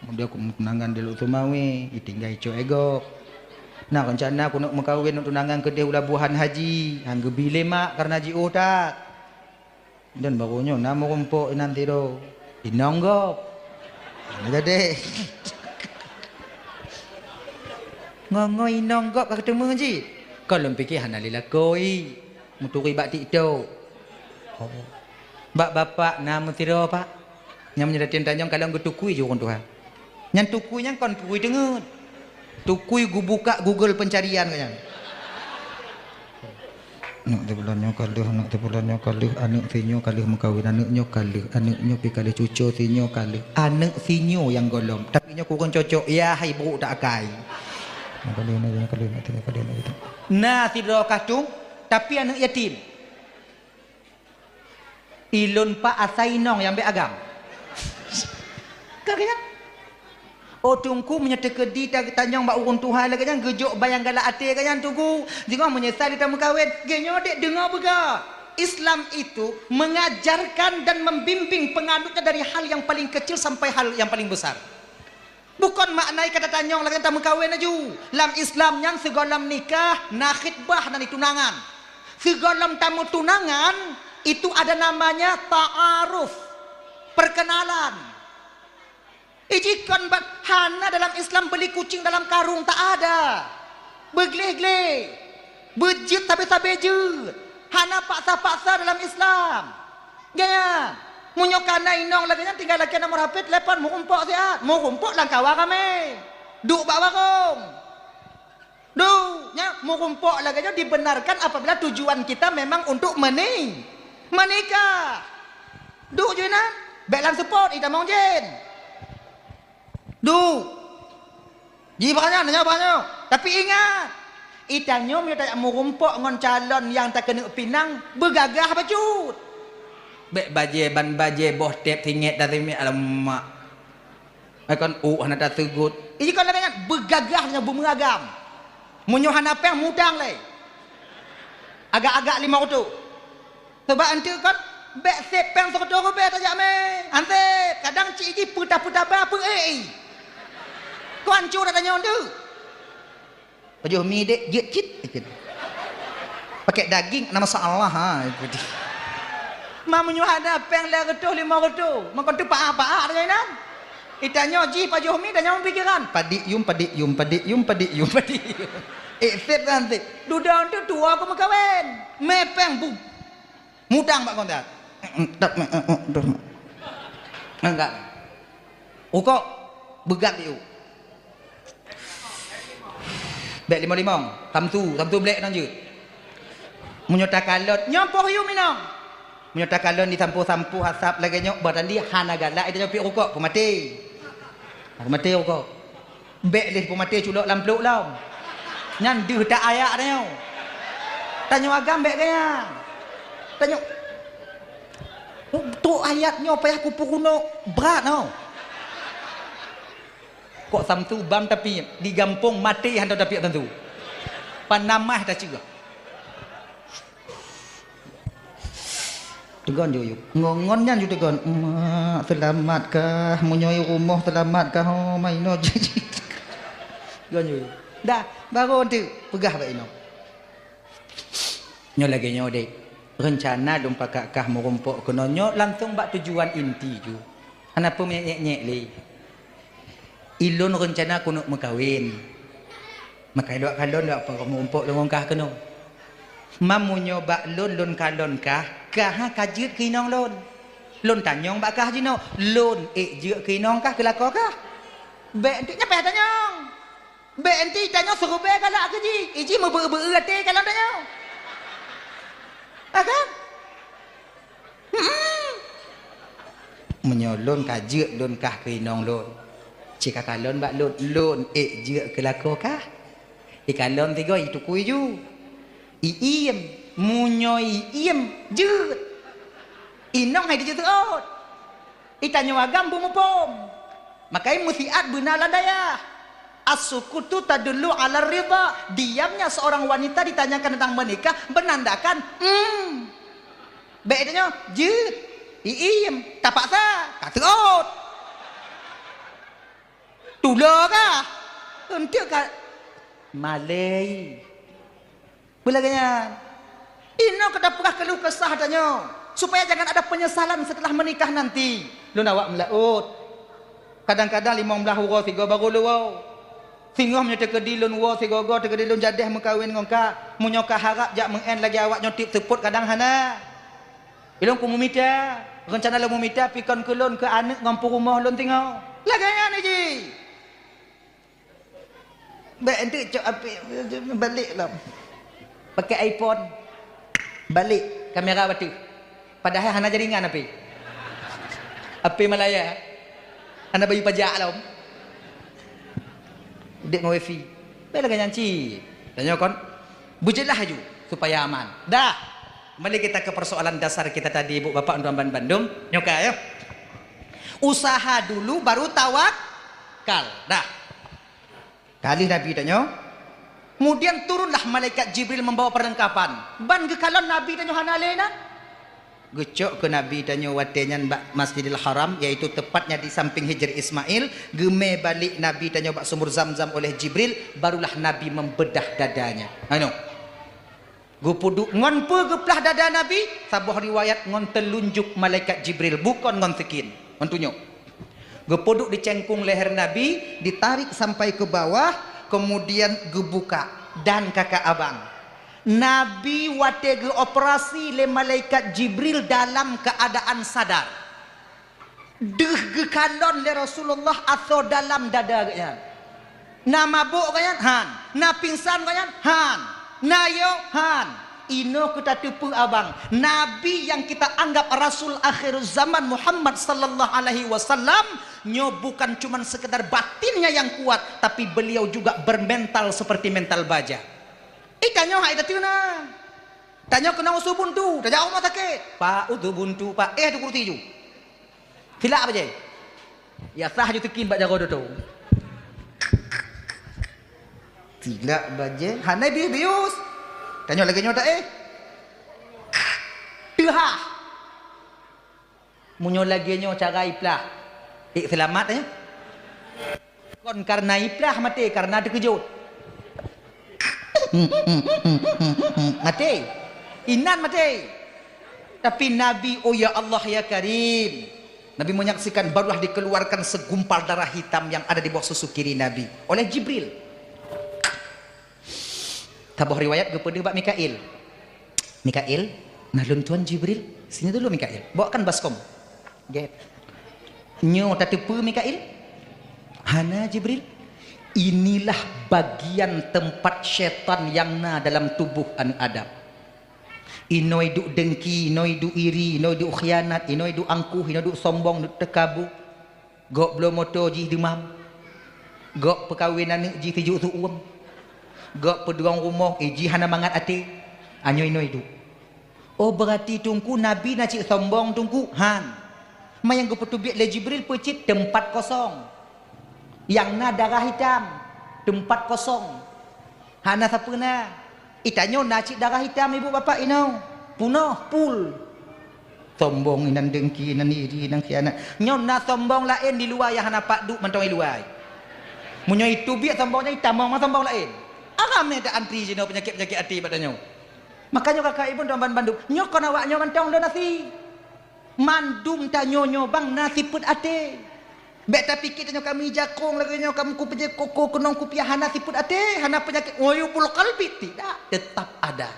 Kemudian keuneuk meutunangan di Lhokseumawe, itinggai cok e gob. Na reuncana keuneuk meukawen, keuneuk tunangan keudeh u Labuhan Haji, han geubi lé mak kareuna jiôh that. Dan barô nyoe na meurumpok inan sidroe. Inong gob. Hana jadi. Ngon-ngon inong gob ka keuteumé jih. Kon lôn pike hana lé lakoe. Meuturi bak TikTok. Oh. Bak bapak na meusidroe, Pak. Nyang meunyoe latihan tanyong kalon geutukui jih ureueng tuha. Nyan tukui nyan kon tukui teungeut. Tukui geubuka Google pencarian nyan. Aneuk teuh bulan nyoe ka lheueh, aneuk teuh bulan nyoe ka lheueh, aneuk sinyoe ka lheueh meukawen, aneuk nyoe ka lheueh, aneuk nyoe pi ka lheueh, cuco sinyoe ka lheueh. Aneuk sinyoe nyang gohlom, tapi nyoe kureueng cocok, ya hai brok tak akai. Nyoe ka lheueh, nyoe ka lheueh, nyoe ka lheueh, nyoe ka lheueh. Na sidroe kah tueng, tapi aneuk yatim. Ilôn pak asai inong nyang bèk agam. Ka geuh nyan. Oh, Teungku, meunyoe teukeudi ta-, tanyong bak ureueng tuha lagèe nyan, geujok ban nyang galak até geuh nyan, Teungku. Singoh meunyeusai di tameukawen, geuh nyoe dek deungoe beugah. Islam itu mengajarkan dan membimbing penganutnya dari hal yang paling kecil sampai hal yang paling besar. Bukon makna kata tanyong lagèe tameukawen laju. Lam Islam nyan sigohlom nikah na khitbah, na tunangan. Sigohlom tameutunangan itu ada namanya ta'aruf, perkenalan. Ijikon bat hana dalam Islam beli kucing dalam karung, tak ada. Beugleh-gleh. Beujeuet sabe-sabe jeuet. Hana paksa-paksa dalam Islam. Gaya. Meunyoe kana inong lagèe nyan tinggai lakèe nomor H P, telepon, meurumpok siat. Meurumpok lam kawa ramè. Duek bak warong. Duek, nyan meurumpok lagèe nyan dibenarkan apabila tujuan kita memang untuk meni-, menikah. Duek ju inan, bèk lam seupôt, itamong jén. Duek. Ji bak nyan, nyoe bak nyoe. Tapi ingat, itanyoe meunyoe tajak meurumpok ngon calon nyang takeuneuk pinang, beugagah bacut. Bèk bajèe ban bajèe boh tép singét dan singét, alamak. Ai kon ôk hana taseugot. Iji kon lagèe nyan, beugagah nyoe beumeuagam. Meunyoe hana péng, mutang lé. Agak-agak limong reutôh. Sabab eunteuk kon, bèk sép péng sireutôh ribèe tajak mè. Ansép, kadang cit jih peutah-peutah ba peuék i. Kon hanco that tanyoe eunteuk. Pajoh mi dek, jeuet cit, ikut. Pakai daging, na masalah, ha, ikut. Ma meunyoe hana péng lhèe reutôh, limong reutôh, makon teupaah-paah tanyoe inan. Itanyoe jih pajoh mi, tanyoe pikiran. Padik yum, padik yum, padik yum, padik yum, padik yum. Eh, sép kan, sép. Dudoe tu tuwoe keu meukawen. Mè péng bu-, Mutang bak kontak. Enggak. Rukok, beugak di u. Bèk limong-limong. Samsu, samsu blék nang jeuet. Meunyoe takalon, nyoe poh yum inong. Meunyoe takalon disampoe-sampoe asap lagèe nyoe, bah tandi hana galak, itu nyoe piep rukok, peumaté. Peumaté rukok. Bèk lé peumaté culok lam plôk lom. Nyan deuh that ayat tanyoe. Tanyoe agam bèk gaya. Tanyoe, trok ayat nyoe payah kupeurunoe brat nyoe. Kok samsu bam tapi di gampông maté hantom tapi samsu. Panamah taceugah. Teugon ju yuk. Ngon, ngon nyan ju teugon. "Mak, seulamat kah? Meunyoe i rumoh seulamat kah? Oh, ma inoe." Teugon ju yuk. Dah, baru teuk peugah bak inoe. Nyoe lagèe nyoe, Dek. Reuncana lôn pakat kah meurumpok keunoe nyoe langsong bak tujuan inti ju. Hana peue meunyèk-nyèk lé. Ilôn reuncana keuneuk meukawen. Maka ilôn kalon lôn peugah meurumpok lôn ngon kah keunoe. Meunyoe bak lôn, lôn kalon kah, kah ka jeuet keu inong lôn. Lôn tanyong bak kah jinoe, lôn ék jeuet keu inong kah, keu lakoe kah? Bèk enteuk nyan payah tanyong. Bèk enteuk tanyoe seurubèe galak keu jih, iji meubeu-beu até kalon tanyoe. Ha kan? Hmm. Meunyoe lôn ka jeuet lôn kah keu inong lôn, ci ka kalon bak lôn, lôn ék jeuet keu lakoe kah? Ikalon sigoe itukui ju. Iiem, meunyoe iiem jeuet. Inong hai dijeuet seuôt. Itanyoe agam beumuphom. Makajih meusiat beuna lam dayah. As-sukutu tadullu 'ala ridha. Diamnya seorang wanita ditanyakan tentang menikah menandakan, hmm. Bèk tanyoe, jeuet. Iiem, tapaksa, ka seuôt. Tulo kah? Enteuk ka malèe. Peue lagèe nyan? Inoe ka tapeugah keuluh kesah tanyoe, supaya jangan ada penyesalan setelah menikah nanti. Lôn awak meulaôt. Kadang-kadang limong blaih uroe sigoe baru lôn woe. Singoh meunyoe teukeudi lôn woe sigoe-goe, teukeudi lôn jadèh meukawen ngon kah. Meunyoe kah harab jak meu'en lagèe awak nyoe tiep seupôt kadang hana. Ilôn keu meumita, reuncana lôn meumita pikon keu lôn keu aneuk ngon peurumoh lôn singoh. Lagèe nyan jih. Bèk enteuk cok apik, balek lom. Pakai iPhone. Balek kamera bateue. Padahai hana jaringan apik. Apik Malaya. Hana bayeue pajak lom. Udép ngon wifi. Bèk lagèe nyan cit. Tanyoe kon beujeulaih laju supaya aman. Dah. Kembali kita ke persoalan dasar kita tadi, Ibu Bapak, untuk bandum. Nyoe ka, ya. Usaha dulu baru tawakal. Dah. Ka lheueh Nabi tanyoe, kemudian turunlah malaikat Jibril membawa perlengkapan. Ban geukalon Nabi tanyoe hana lé na. Geucok keu Nabi tanyoe watèe nyan bak Masjidil Haram, yaitu tepatnya di samping Hijr Ismail. Geumè balek Nabi tanyoe bak sumur Zamzam oleh Jibril, barulah Nabi membedah dadanya. Anu. Geupeuduek ngon peue geuplah dada Nabi? Saboh riwayat ngon teulunjuk malaikat Jibril, bukon ngon sikin, ngon tunyok. Geupeuduek di cengkong leher Nabi, ditarik sampai ke bawah, kemudian geubuka dan kakak abang. Nabi watèe geuoperasi lé malaikat Jibril dalam keadaan sadar. Deuh geukalon lé Rasulullah asoe dalam dada geuhnyan. Na mabök geuhnyan? Han. Na pingsan geuhnyan? Han. Na yo? Han. Inoe keu tateupeue abang, Nabi yang kita anggap Rasul akhir zaman Muhammad sallallahu alaihi wasallam, nyoe bukan cuman sekedar batinnya yang kuat, tapi beliau juga bermental seperti mental baja. Eh, tanyoe hai tateuna. Tanyoe keunong su buntu, tajak rumoh sakét. Pak, usu buntu, Pak. Eh, tu kursi ju. Silak bajèe. Ya sah ju teukin bak jaroe doto. Silak bajèe, hana bius-bius. Tanyoe lagèe nyoe ta, eh. Teuhah. Meunyoe lagèe nyoe cara iplah. Eh, seulamat, eh. Kon karena iplah maté, karena teukeujot. Maté. Inan maté. Tapi Nabi, oh ya Allah ya Karim. Nabi menyaksikan barulah dikeluarkan segumpal darah hitam yang ada di bawah susu kiri Nabi oleh Jibril. Saboh riwayat geupeudeuh bak Mikail. Mikail, nah lôn tuan Jibril, sini dulu Mikail. Bawakan baskom. Gét. Nyoe tateupeue Mikail? Hana Jibril. Inilah bagian tempat syaitan yang na dalam tubuh aneuk Adam. Inoe duek dengki, inoe duek iri, inoe duek khianat, inoe duek angkuh, inoe duek sombong, duek teukabu. Gok bloe moto jih deumam. Gok peukawen aneuk jih sijuek seuuem. Gok peudong rumoh, eh, jih hana mangat até. Anyoe inoe duek. Oh, beurati Teungku Nabi na cit sombong Teungku? Han. Ma nyang geupeuteubiet lé Jibril peucit teumpat kosong. Nyang na darah hitam, teumpat kosong. Hana sapeue na. Itanyoe na cit darah itam ibu bapak inoe. Punoh, pul. Sombong inan, dengki inan, iri inan, khianat. Nyoe na sombong laén di luwa nyang hana pat duek mantong i luwa. Meunyoe itu biet sombong nyan itamong ma sombong laén. Ramé ta antri jinoe peunyakét-peunyakét até bak tanyoe. Makajih kakak ibu dan ban bandum, nyoe kon awak nyoe mantong lôn asi. Mandum tanyoe nyoe bang na sifeuet até. Bék tapike tanyoe kami jakong lagée nyoe, kami kupeujeuet koko keunong kupiah, hana sifeuet até, hana peunyakét uyubul qalbi, tidak, tetap ada.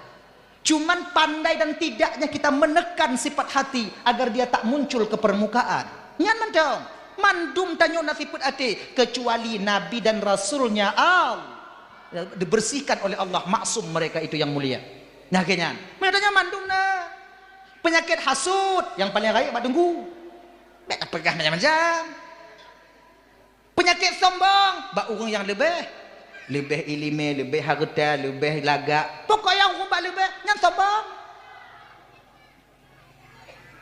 Cuman pandai dan tidaknya kita menekan sifat hati agar dia tak muncul ke permukaan. Nyan mantong, mandum tanyoe na sifeuet até, kecuali Nabi dan Rasulnya Allah dibersihkan oleh Allah, maksum mereka itu yang mulia. Nah, keu nyan. Meunyoe tanyoe mandum na. Peunyakét hasut nyang paleng rayeuk bak teungku. Bék tapeugah macam-macam. Peunyakét sombong bak ureuëng nyang leubeh, leubeh iéleumé, leubeh hareuta, leubeh lagak. Pokok nyang ureuëng bak leubeh nyan sombong.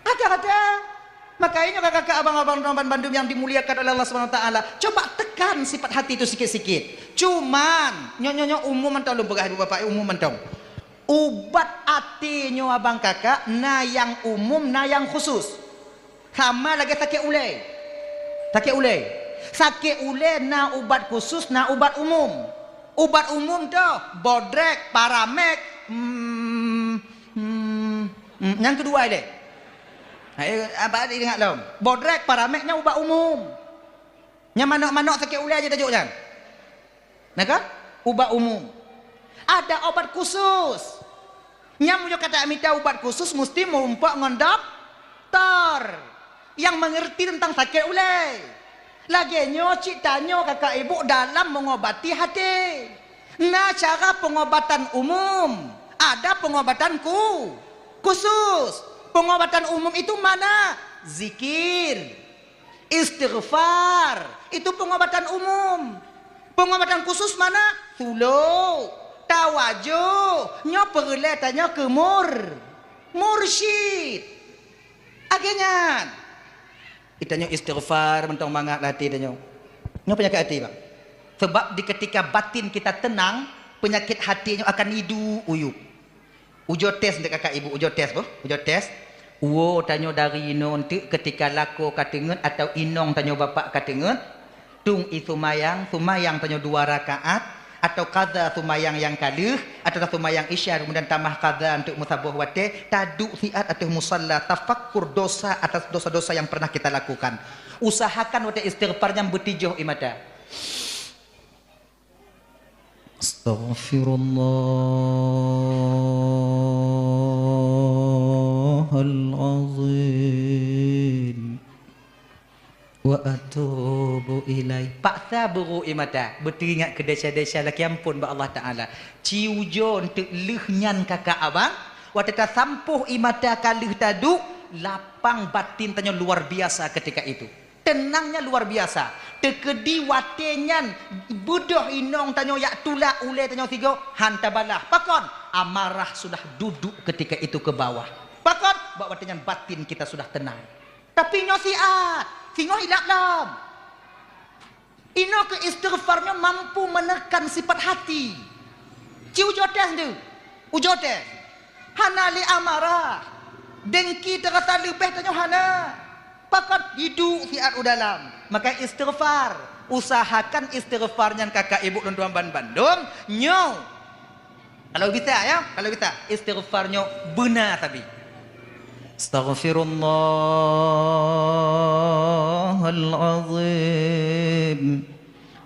Hareuta-hareuta. Makajih nyoe kakak-kakak, abang-abang, teman bandum nyang dimuliakan oleh Allah Subhanahu Wa Taala, coba tekan sifat hati itu sikit-sikit. Cuman nyoe, nyoe, nyoe umum mantong, lôn peugah ibu bapak, umum mantong. Ubat até nyoe abang kakak na nyang umum, na nyang khusus. Sama lagée sakét ulée. Sakét ulée. Sakét ulée na ubat khusus, na ubat umum. Ubat umum toh bodrek, paramek, hmm, hmm, hmm, nyang keudua ilée. Hai, apa ingat lom? Bodrek, paramek nyan ubat umum. Nyang manök-manök sakét ulée aja tajok nyan. Nah kan? Ubat umum. Ada obat khusus. Nyang meunyoe ka tamita ubat khusus musti meurumpok ngon doktor nyang mengerti tentang sakét ulée. Lagée nyoe cit tanyoe kakak ibu dalam mengobati hati. Na cara pengobatan umum, ada pengobatan ku, khusus. Pengobatan umum itu mana? Zikir. Istighfar, itu pengobatan umum. Pengobatan khusus mana? Tulok, tawajoh, nyoe peureulée tanyoe keu mur-, mursyid. Akhé nyan, itanyoe istighfar mantong mangat lam até tanyoe. Nyoe peunyakét até, Bang. Sebab di ketika batin kita tenang, peunyakét hati nyoe akan iduek uyub. Ujoe tes dek kakak ibu, ujoe tes boh, ujoe tes. Uwoe tanyoe dari inoe enteuk keutika lakoe ka teungeut atawa inong tanyoe bapak ka teungeut, tueng ie seumayang, seumayang tanyoe dua rakaat, atawa qadha seumayang nyang ka lheueh, atawa seumayang isya kemudian tamah qadha enteuk meusaboh watée, taduek siat ateueh musalla, tafakkur dosa atas dosa-dosa yang pernah kita lakukan. Usahakan watée istighfar nyan beutijoh ie mata. Astaghfirullahalazim. Wa atubu ilaih. Paksa beurôk ie mata, beuteuingat keu desya-desya lakée amphon bak Allah Taala. Ci ujoe enteuk lheueh nyan kakak abang, watée tasampôh ie mata ka lheueh taduek, lapang batin tanyoe luar biasa ketika itu. Teunangnya luar biasa. Teukeudi watée nyan beudôh inong tanyoe jak tulak ulée tanyoe sigoe, han tabalah. Pakon? Amarah sudah duduk ketika itu ke bawah. Pakon? Bak watée nyan batin kita sudah tenang. Tapi nyoe siat, singoh ilab lom. Inoe keu istighfar nyoe mampu menekan sifat hati. Ci ujoe tes tu. Ujoe tes. Hana lé amarah. Dengki teurasa leubeh tanyoe hana. Pakon? Iduek siat u dalam. Maka istighfar. Usahakan istighfar nyan kakak ibu lôn tuan ban bandum nyoe. Kalau bisa ya, kalau bisa istighfar nyoe beuna sabe. Astaghfirullahalazim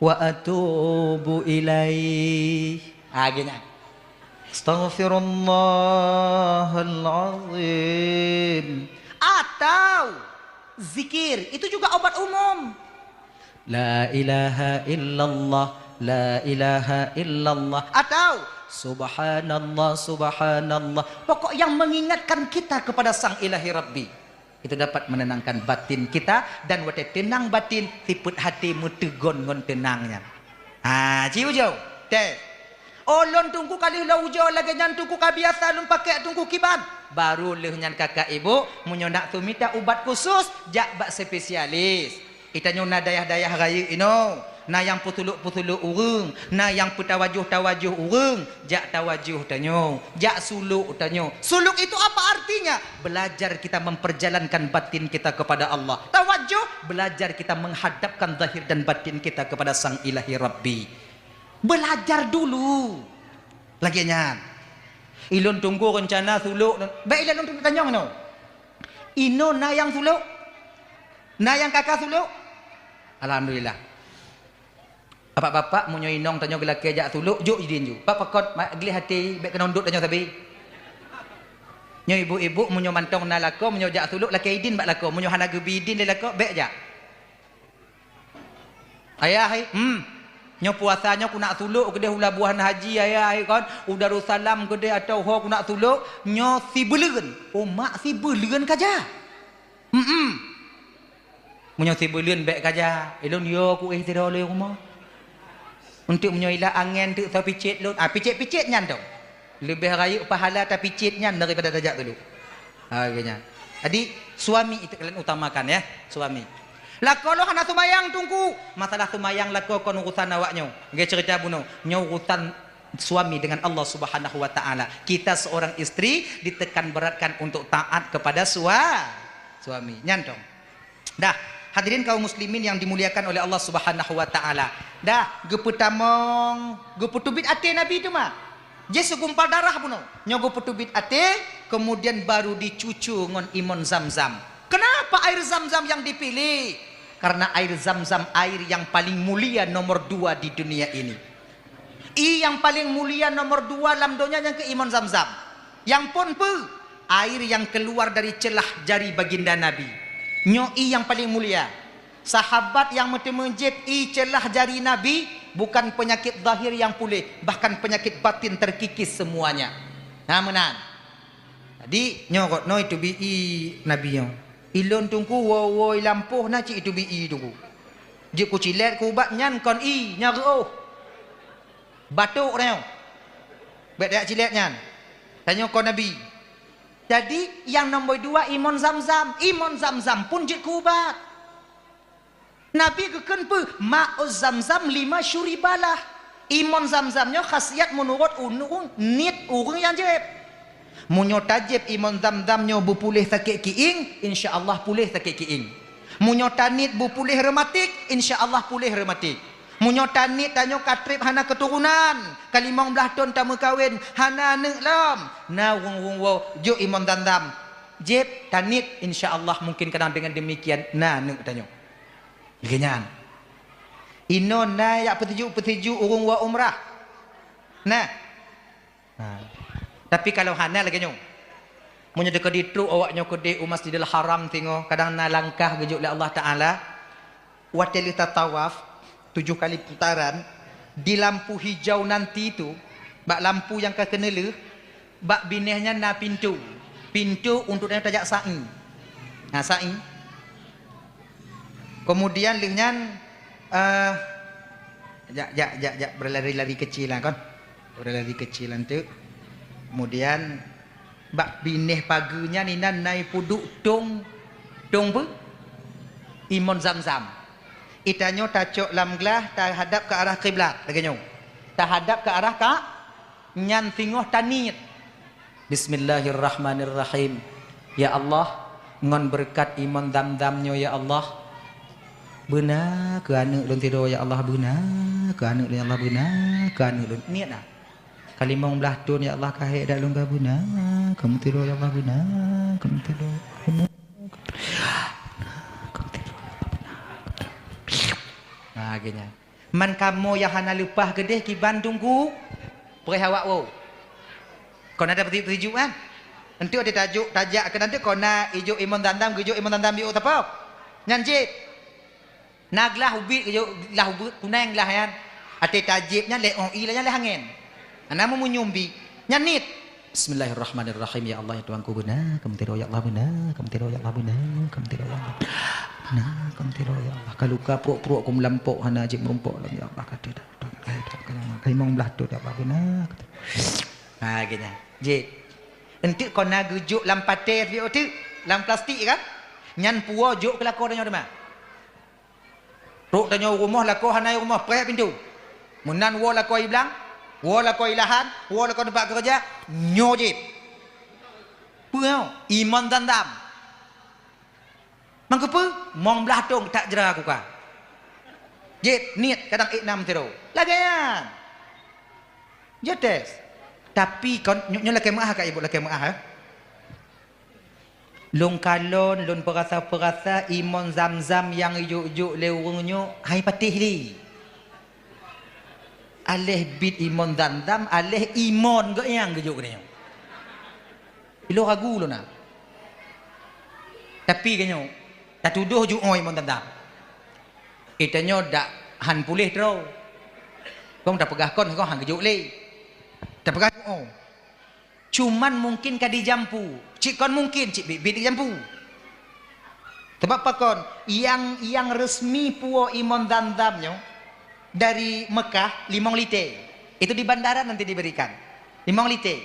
wa atubu ilaih. Ha, geuh nyan. Astaghfirullahalazim. Atau zikir, itu juga obat umum. La ilaha illallah, la ilaha illallah. Atau subhanallah, subhanallah. Pokok yang mengingatkan kita kepada Sang Ilahi Rabbi. Itu dapat menenangkan batin kita, dan watée teunang batin, sifeuet hati meuteugon ngon teunang nyan. Ha, ci ujoe. Tes. Oh, lôn teungku ka lheueh lôn ujoe lagée nyan teungku ka biasa lôn pakék teungku kiban. Baru lheueh nyan kakak ibu, meunyoe nak sumita ubat khusus, jak bak spesialis. Itanyoe na dayah-dayah rayeuk inoe. Na nyang peusulok-peusulok ureuëng, na nyang peutawajoh-tawajoh ureuëng, jak tawajoh tanyoe, jak sulok tanyoe. Sulok itu apa artinya? Belajar kita memperjalankan batin kita kepada Allah. Tawajoh, belajar kita menghadapkan zahir dan batin kita kepada Sang Ilahi Rabbi. Belajar dulu. Lagée nyan. Ilôn tunggu reuncana sulok, bék ilôn tunggu tanyong nyoe. Inoe na nyang sulok? Na nyang kaka sulok? Alhamdulillah. Bapak-bapak, meunyoe inong tanyoe geulakée jak sulok, jok idin ju. Bak pakon, ma-, gleh até, bék keunong dot tanyoe sabe. Nyoe ibu-ibu, meunyoe mantong na lakoe, meunyoe jak sulok, lakée idin bak lakoe. Meunyoe hana geubi idin lé lakoe, bék jak. Ayah, hai, hmm. Nyoe puasa nyoe ku nak sulok keudeh u Labuhan Haji, ayah, hai, kon. U Darussalam keudeh atau ho ku nak sulok, nyoe sibuleuen. Oh, mak sibuleuen ka jak. Hmm. Meunyoe sibuleuen bék ka jak, ilôn yo ku éh sidroe lé rumoh. Untuk meunyoe ilah angén teuk soe picet lôn, ah, picet-picet nyan dong. Leubeh rayeuk pahala tapicet nyan daripada tajak sulok. Ha, geuh nyan. Jadi, suami itu kalian utamakan, ya, suami. Lakoe lôn hana seumayang, Teungku. Masalah seumayang lakoe kon urusan awak nyoe. Nggih, cerita bunoe. Nyoe urusan suami dengan Allah Subhanahu wa Ta'ala. Kita seorang istri ditekan beratkan untuk taat kepada sua-, suami. Nyan dong. Dah, hadirin kaum muslimin yang dimuliakan oleh Allah Subhanahu wa Ta'ala. Dah, geupeutamong, geupeuteubiet até Nabi teuma. Jih segumpal darah bunoe. Nyoe geupeuteubiet até, kemudian baru dicucu ngon imon Zam-Zam. Kenapa air Zam-Zam yang dipilih? Karena air Zam-Zam air yang paling mulia nomor dua di dunia ini. Ie nyang paleng mulia nomor dua lam donya nyang keu imon Zam-Zam. Nyang phon peue? Air nyang keuluar dari ceulah jari baginda Nabi. Nyoe ie nyang paleng mulia. Sahabat nyang meuteumé jieb ie ceulah jari Nabi, bukan penyakit zahir nyang puléh, bahkan penyakit batin terkikis semuanya. Na meunan. Jadi, nyoe kot, nyoe iteubiet ie Nabi nyoe. Ilôn Teungku, woe-woe i lampôh na cit iteubiet ie Teungku. Jeuet kucilét keu ubat nyan kon ie, nyan reuôh. Batuk tanyoe. Bék tajak cilét nyan. Tanyoe kon Nabi. Jadi, nyang nomor dua imon Zam-Zam. Imon Zam-Zam pun jeuet keu ubat. Nabi geukheun peue? Ma'u Zam-Zam lima syuribalah. Imon Zam-Zam nyoe khasiat meunurot ureuëng niet ureuëng nyang jieb. Meunyoe tajieb imon Zam-Zam nyoe beupuléh sakét kiéng, insya Allah puléh sakét kiéng. Meunyoe taniet beupuléh reumatik, insya Allah puléh reumatik. Meunyoe taniet tanyoe ka treb hana keuturonan, ka limong blaih thon tameukawen, hana aneuëk lom, na ureuëng-ureuëng woe jok imon Zam-Zam. Jieb, taniet, insya Allah mungkin kadang dengan demikian na aneuëk tanyoe. Lagée nyan. Inoe na jak peutuju-peutuju ureuëng woe umrah. Nah. Nah. Tapi kalau hana lagée nyoe. Meunyoe teuka ditrok awak nyoe keudeh u Masjidil Haram singoh, kadang na langkah geujok lé Allah Taala, watée lheueh tatawaf tujoh kali putaran, di lampu hijau nanti tu, bak lampu nyang ka keuneulheueh, bak binéh nyan na pintoe. Pintoe untuk tanyoe tajak sa'i. Na sa'i. Kemudian lheueh nyan, eh, jak, jak, jak, jak, berlari-lari kecil lah kon. Berlari kecil lah tu. Kemudian bak binéh pageue nyan inan na ipeuduek tong, tong peue? Imon Zam-Zam. Itanyoe tacok lam glah tahadap ke arah kiblat lagée nyoe. Tahadap ke arah ka, nyan singoh taniet. Bismillahirrahmanirrahim. Ya Allah, ngon beureukat imon Zam-Zam nyoe ya Allah, beuna keu aneuëk lôn sidroe ya Allah, beuna keu aneuëk lôn ya Allah, beuna keu aneuëk lôn. Niet na. Ka limong blaih thon ya Allah ka hék dak lôn ka beuna, keu meusidroe ya Allah beuna, keu meusidroe. Nah, geuh nyan. Man kamoe nyang hana leupah keudeh kiban Teungku, preh awak woe. Kon ada peusijuek-peusijuek kan? Enteuk ada tajok, tajak keu nanteuk kon na ijok imon Zam-Zam, geujok imon Zam-Zam jok sapo? Nyan cit. Na glah ubit geujok, glah ubit kuneng glah nyan. Até tajieb nyan lé ong ie nyan lé angén. Hana meumunyum bi. Nyan niet. Bismillahirrahmanirrahim. Ya Allah, ya Tuhanku, beuna keu meusidroe ya Allah, beuna keu meusidroe ya Allah, beuna keu meusidroe ya Allah. Beuna keu meusidroe ya Allah. Ka luka pruek-pruek ku meulampok hana jeuet meurumpok lom ya Allah. Ka teudak, ka teudak, ka limong blaih thon ya Allah, beuna. Ha, geuh nyan. Jeuet. Enteuk kon na geujok lam paté, lam plastik kan? Nyan puwoe jok keu lakoe tanyoe teuma. Trok tanyoe u rumoh, lakoe hana i rumoh, preh pintoe. Meunan woe lakoe i blang, woe lakoe i lahan, woe lakoe teumpat keureuja, nyoe jeuet. Peue nyoe? Imon Zamzam. Mangkeupeu? Mong blaih thôn that jra kuka. Jeuet, niet, kadang ék nam sidroe. Lagée nyan. Jeuet tes. Tapi kon, nyoe, nyoe lakée meuáh ka ibu, lakée meuáh, eh. Lôn kalon, lôn peurasa-peurasa imon Zamzam nyang jok-jok lé ureuëng nyoe hai patéh lé. Aléh bit imon Zamzam, aléh imon geuh nyang geujok keunoe. Ilôn ragu lôn na. Tapi geuh nyoe, tatudôh juoe imon Zamzam. Itanyoe dak han puléh droe. Kong tapeugah kon, kong han geujok lé. Tapeugah juoe. Cuman mungkin ka dijampu. Cit kon mungkin, cit biet-biet dijampu. Sabab pakon, nyang, nyang resmi puwoe imon Zamzam nyoe dari Mekah limong lité. Itu di bandara nanti diberikan. Limong lité.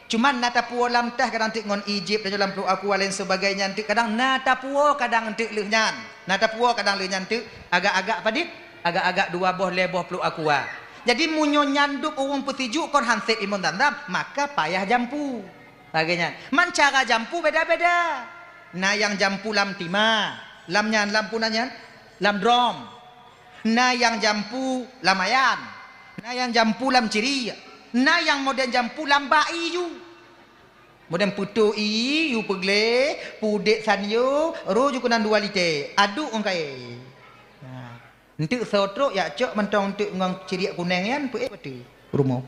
Cuman na tapuwoe lam teh kadang teuk ngon Egypt, dan lam Pluit Aqua lain sebagainya teuk kadang na tapuwoe kadang teuk lheueh nyan. Na tapuwoe kadang lheueh nyan teuk agak-agak padit, agak-agak dua boh lhée boh Pluit Aqua. Jadi meunyoe nyandub ureuëng peusijuek kon han sép imon Zamzam, maka payah jampu. Lagée nyan. Man cara jampu beda-beda. Na nyang jampu lam timah, lam nyan, lam puna nyan, lam drom. Na nyang jampu lam ayan. Na nyang jampu lam ciri. Na nyang modern jampu lam bak ié ju. Modern peutoh ié ju peugleh, pudek sanyo, roh ju keunan dua lité. Aduk ong kayée. Nah. Enteuk soe trok yak cok mantong enteuk ngon ciriek kuneng nyan peuék bateue rumoh.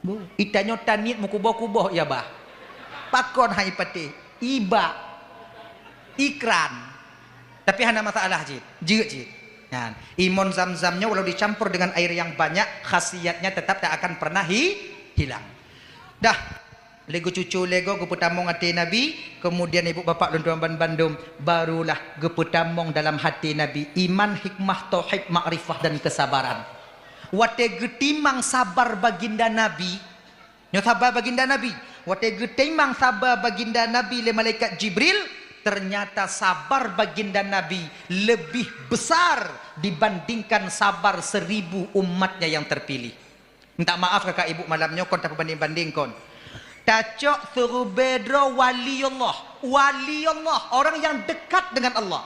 Bu, itanyoe taniet meukuboh-kuboh ya bah. Pakon hai patéh? Ibak. Ikran. Tapi hana masalah cit. Jeuet cit. Nyan. Imon Zamzam nyoe walau dicampur dengan air yang banyak, khasiatnya tetap tak akan pernah hi-, hilang. Dah. Lé geucucu lé goe geupeutamong até Nabi, kemudian ibu bapak lôn tuan ban bandum, barulah geupeutamong dalam hati Nabi iman, hikmah, tauhid, makrifah dan kesabaran. Watée geutimang sabar baginda Nabi, nyoe sabar baginda Nabi, watée geutimang sabar baginda Nabi lé malaikat Jibril, ternyata sabar baginda Nabi lebih besar dibandingkan sabar seribu umatnya yang terpilih. Minta maaf kakak ibu malam nyoe kon tapeubanding-banding kon. Tacok seurubée droe wali Allah. Wali Allah, orang yang dekat dengan Allah.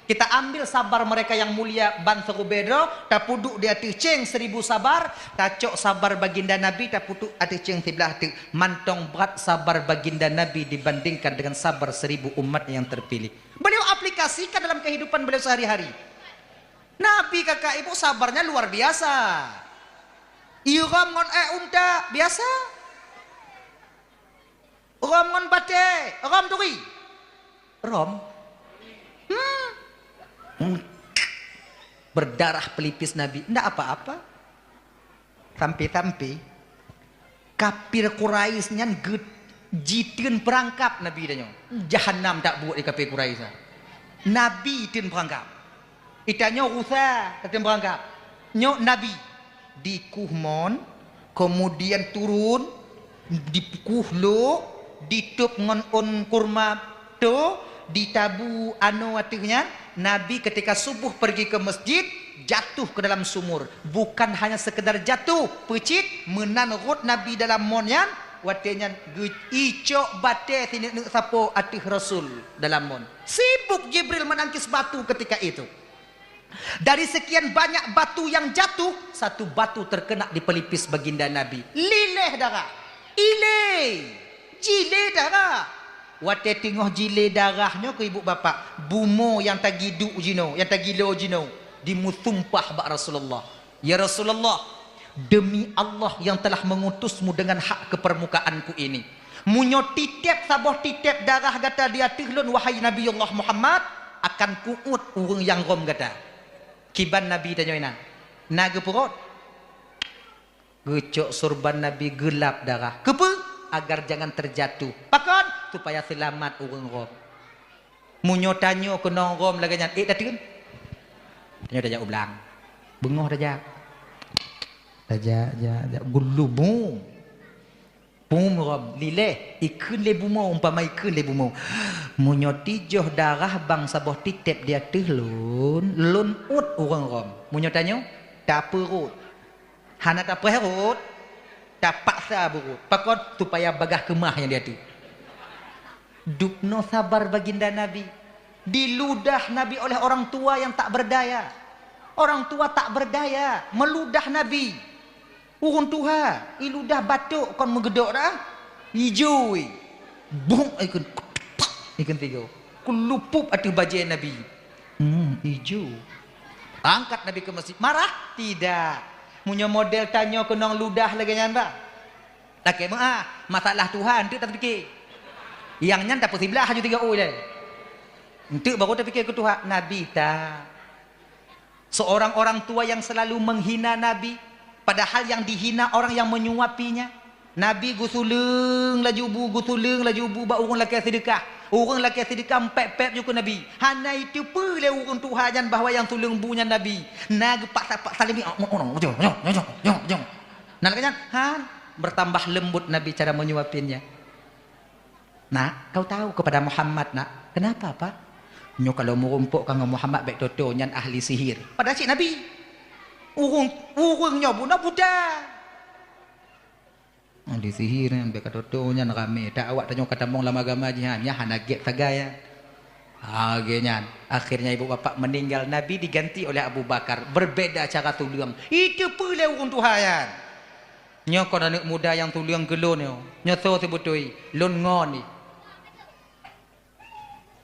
Kita ambil sabar mereka yang mulia ban seurubée droe, tapeuduek di ateueh céng seribu sabar, tacok sabar baginda Nabi, tapeuduek ateueh céng siblah teuk. Mantong brat sabar baginda Nabi dibandingkan dengan sabar seribu umat yang terpilih. Beliau aplikasikan dalam kehidupan beliau sehari-hari. Nabi kakak ibu sabarnya luar biasa. Irhom ngon ék unta biasa. Rom ngon batée, rom turi. Rom. Hmm. Hmm. Berdarah pelipis Nabi. Ndak apa-apa. Sampai-sampai kafir Quraisy nyan geu-, jiteun peurangkab Nabi tanyoe. Jahanam tak buet di kafir Quraisy nyan. Nabi teun peurangkab. Itanyoe rusa tateun peurangkab. Nyoe Nabi dikuh mon, kemudian turun, dikuh lok, ditôb ngon ôn kurma to, ditabu anoe ateueh nyan. Nabi ketika subuh pergi ke masjid, jatuh ke dalam sumur. Bukan hanya sekedar jatuh, peucit, meunan rhot Nabi dalam mon nyan, watée nyan geu-, icok batée sineuk-neuk sapo ateueh Rasul dalam mon. Sibuk Jibril menangkis batu ketika itu. Dari sekian banyak batu yang jatuh, satu batu terkena di pelipis baginda Nabi. Lileh darah. Ilé. Jilé darah. Watée teungoh jilé darah nyoe keu ibu bapak, bumoe nyang tagiduek jinoe, nyang tagilo jinoe, dimeusumpah bak Rasulullah. Ya Rasulullah, demi Allah yang telah mengutusmu dengan hak ke permukaanku ini, meunyoe titeb saboh titeb darah gata di ateueh lôn, wahai Nabiullah Muhammad, akan kuuet ureuëng nyang rom gata. Kiban Nabi tanyoe inan, na geupeuruet, geucok surban Nabi geulab darah. Keupeue? Agar jangan terjatuh. Pakon? Supaya seulamat ureuëng rom. Meunyoe tanyoe keunong rom lagée nyan, ék tateun. Tanyoe tajak u blang. Beungoh tajak. Tajak, jak, jak. Geulubu. Pum rom, lileh, ikheun lé bumoe, umpama ikheun lé bumoe. Meunyoe tijoh darah bang saboh titép di ateueh lôn, lôn uet ureuëng rom. Meunyoe tanyoe, tapeurot. Hana tapreh rot, tapaksa beurot. Pakon? Supaya bagaih keumah nyang di ateueh. Dubnoe sabar baginda Nabi. Diludah Nabi oleh orang tua yang tak berdaya. Orang tua tak berdaya, meludah Nabi. Ureuëng tuha, iludah batok kon meugedok dah. Ijui. Bong ikun. Ikun tiga. Kulupuk ateueh bajée Nabi. Hmm, ijui. Angkat Nabi ke masjid. Marah? Tidak. Meunyoe model tanyoe keunong ludah lagée nyan, bah. Lakée meuah, masalah Tuhan tu tak terpikir. Yang nyan tapeusibelah haju tiga ui deh. Entuk baru terpikir ke Tuhan, Nabi ta. Seorang orang tua yang selalu menghina Nabi, padahal yang dihina orang yang menyuapinya. Nabi geusuleueng laju bu, geusuleueng laju bu bak ureuëng lakée seudeukah. Ureuëng lakée seudeukah mpép-pép ju keu Nabi. Hana iteupeue lé ureuëng tuha nyan bahwa nyang suleueng bu nyan Nabi. Na geupaksa-paksa lé mi, "Oh, oh, oh, jong, jong, jong, jong, jong." Nah, lagée nyan, han, bertambah lembut Nabi cara menyuapinnya. "Nak, kau tahu kepada Muhammad, Nak?" "Kenapa, Pak?" "Nyoe kalau meurumpok ka ngon Muhammad, bék toto nyan ahli sihir." Padahal cit Nabi. Ureuëng, ureuëng nyoe bunoe buta. Ahli sihir nyan, bék ka toto nyan ramé. Tak awak tanyoe ka tamong lam agama jih, ha, nyan hana gét sagai, ya. Ha, lagée nyan. Akhirnya ibu bapak meninggal, Nabi diganti oleh Abu Bakar. Berbeda cara tuleueng. Iteupeue lé ureuëng tuha nyan. Nyoe kon aneuëk muda nyang tuleueng keu lôn nyoe. Nyoe soe seubeutôi? Lôn ngon jih.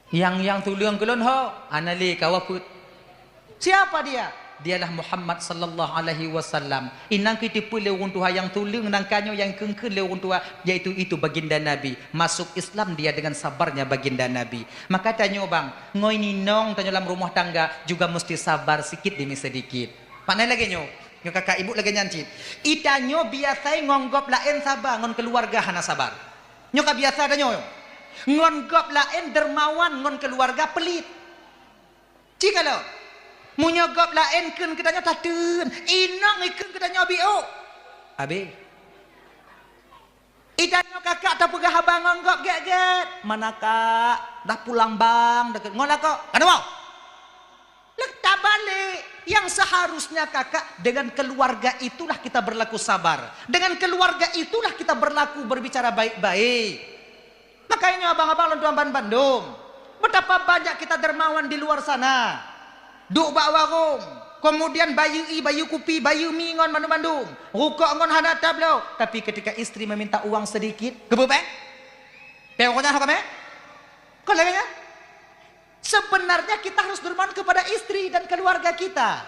Nyang, nyang tuleueng keu lôn ho? Hana lé, ka wafeuet. Siapa dia? Dialah Muhammad sallallahu alaihi wasallam. Inong keu iteupeue lé ureuëng tuha nyang tuleueng nangka nyoe nyang kheun-kheun lé ureuëng tuha, yaitu itu baginda Nabi. Masuk Islam dia dengan sabarnya baginda Nabi. Maka tanyoe bang, ngon inong tanyoe lam rumah tangga juga mesti sabar sikit demi sedikit. Makna lagée nyoe, nyoe kakak ibu lagée nyan cit. Itanyoe biasa ngon gob laén saba, ngon keuluwarga hana sabar. Nyoe ka biasa tanyoe. Ngon gob laén dermawan, ngon keuluwarga pelit. Ci ka lom. Meunyoe gob laén kheun keu tanyoe tateun, inong ikheun keu tanyoe biôk. Abéh. Itanyoe kakak tapeugah haba ngon gob gét-gét. "Mana kak? Dah pulang bang?" Dekat ngon lakoe. Ka deungoe? Leuh tabalek, yang seharusnya kakak, dengan keluarga itulah kita berlaku sabar. Dengan keluarga itulah kita berlaku berbicara baik-baik. Makanya abang-abang lôn tuan ban bandum, betapa banyak kita dermawan di luar sana. Duek bak warong, kemudian bayeue ie, bayeue kupi, bayeue mi ngon bandum-bandum. Rukok ngon hana tabloe, tapi ketika istri meminta uang sedikit, keubeue bang? Peuet rukok nyan ho kamé? Kon lagée nyan? Sebenarnya kita harus dermawan kepada istri dan keluarga kita.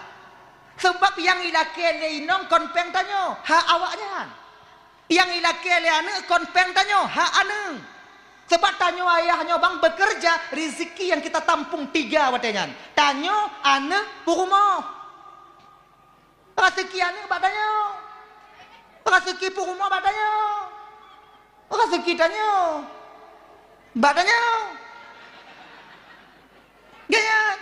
Sebab nyang ilakée lé inong kon péng tanyoe, hak awaknyan. Nyang ilakée lé aneuëk kon péng tanyoe, hak aneuëk. Sebab tanyoe ayah nyoe bang bekerja, rezeki yang kita tampung tiga watée nyan. Tanyoe, aneuëk, peurumoh. Raseuki aneuëk bak tanyoe. Raseuki peurumoh bak tanyoe. Raseuki tanyoe bak tanyoe. Gét nyan.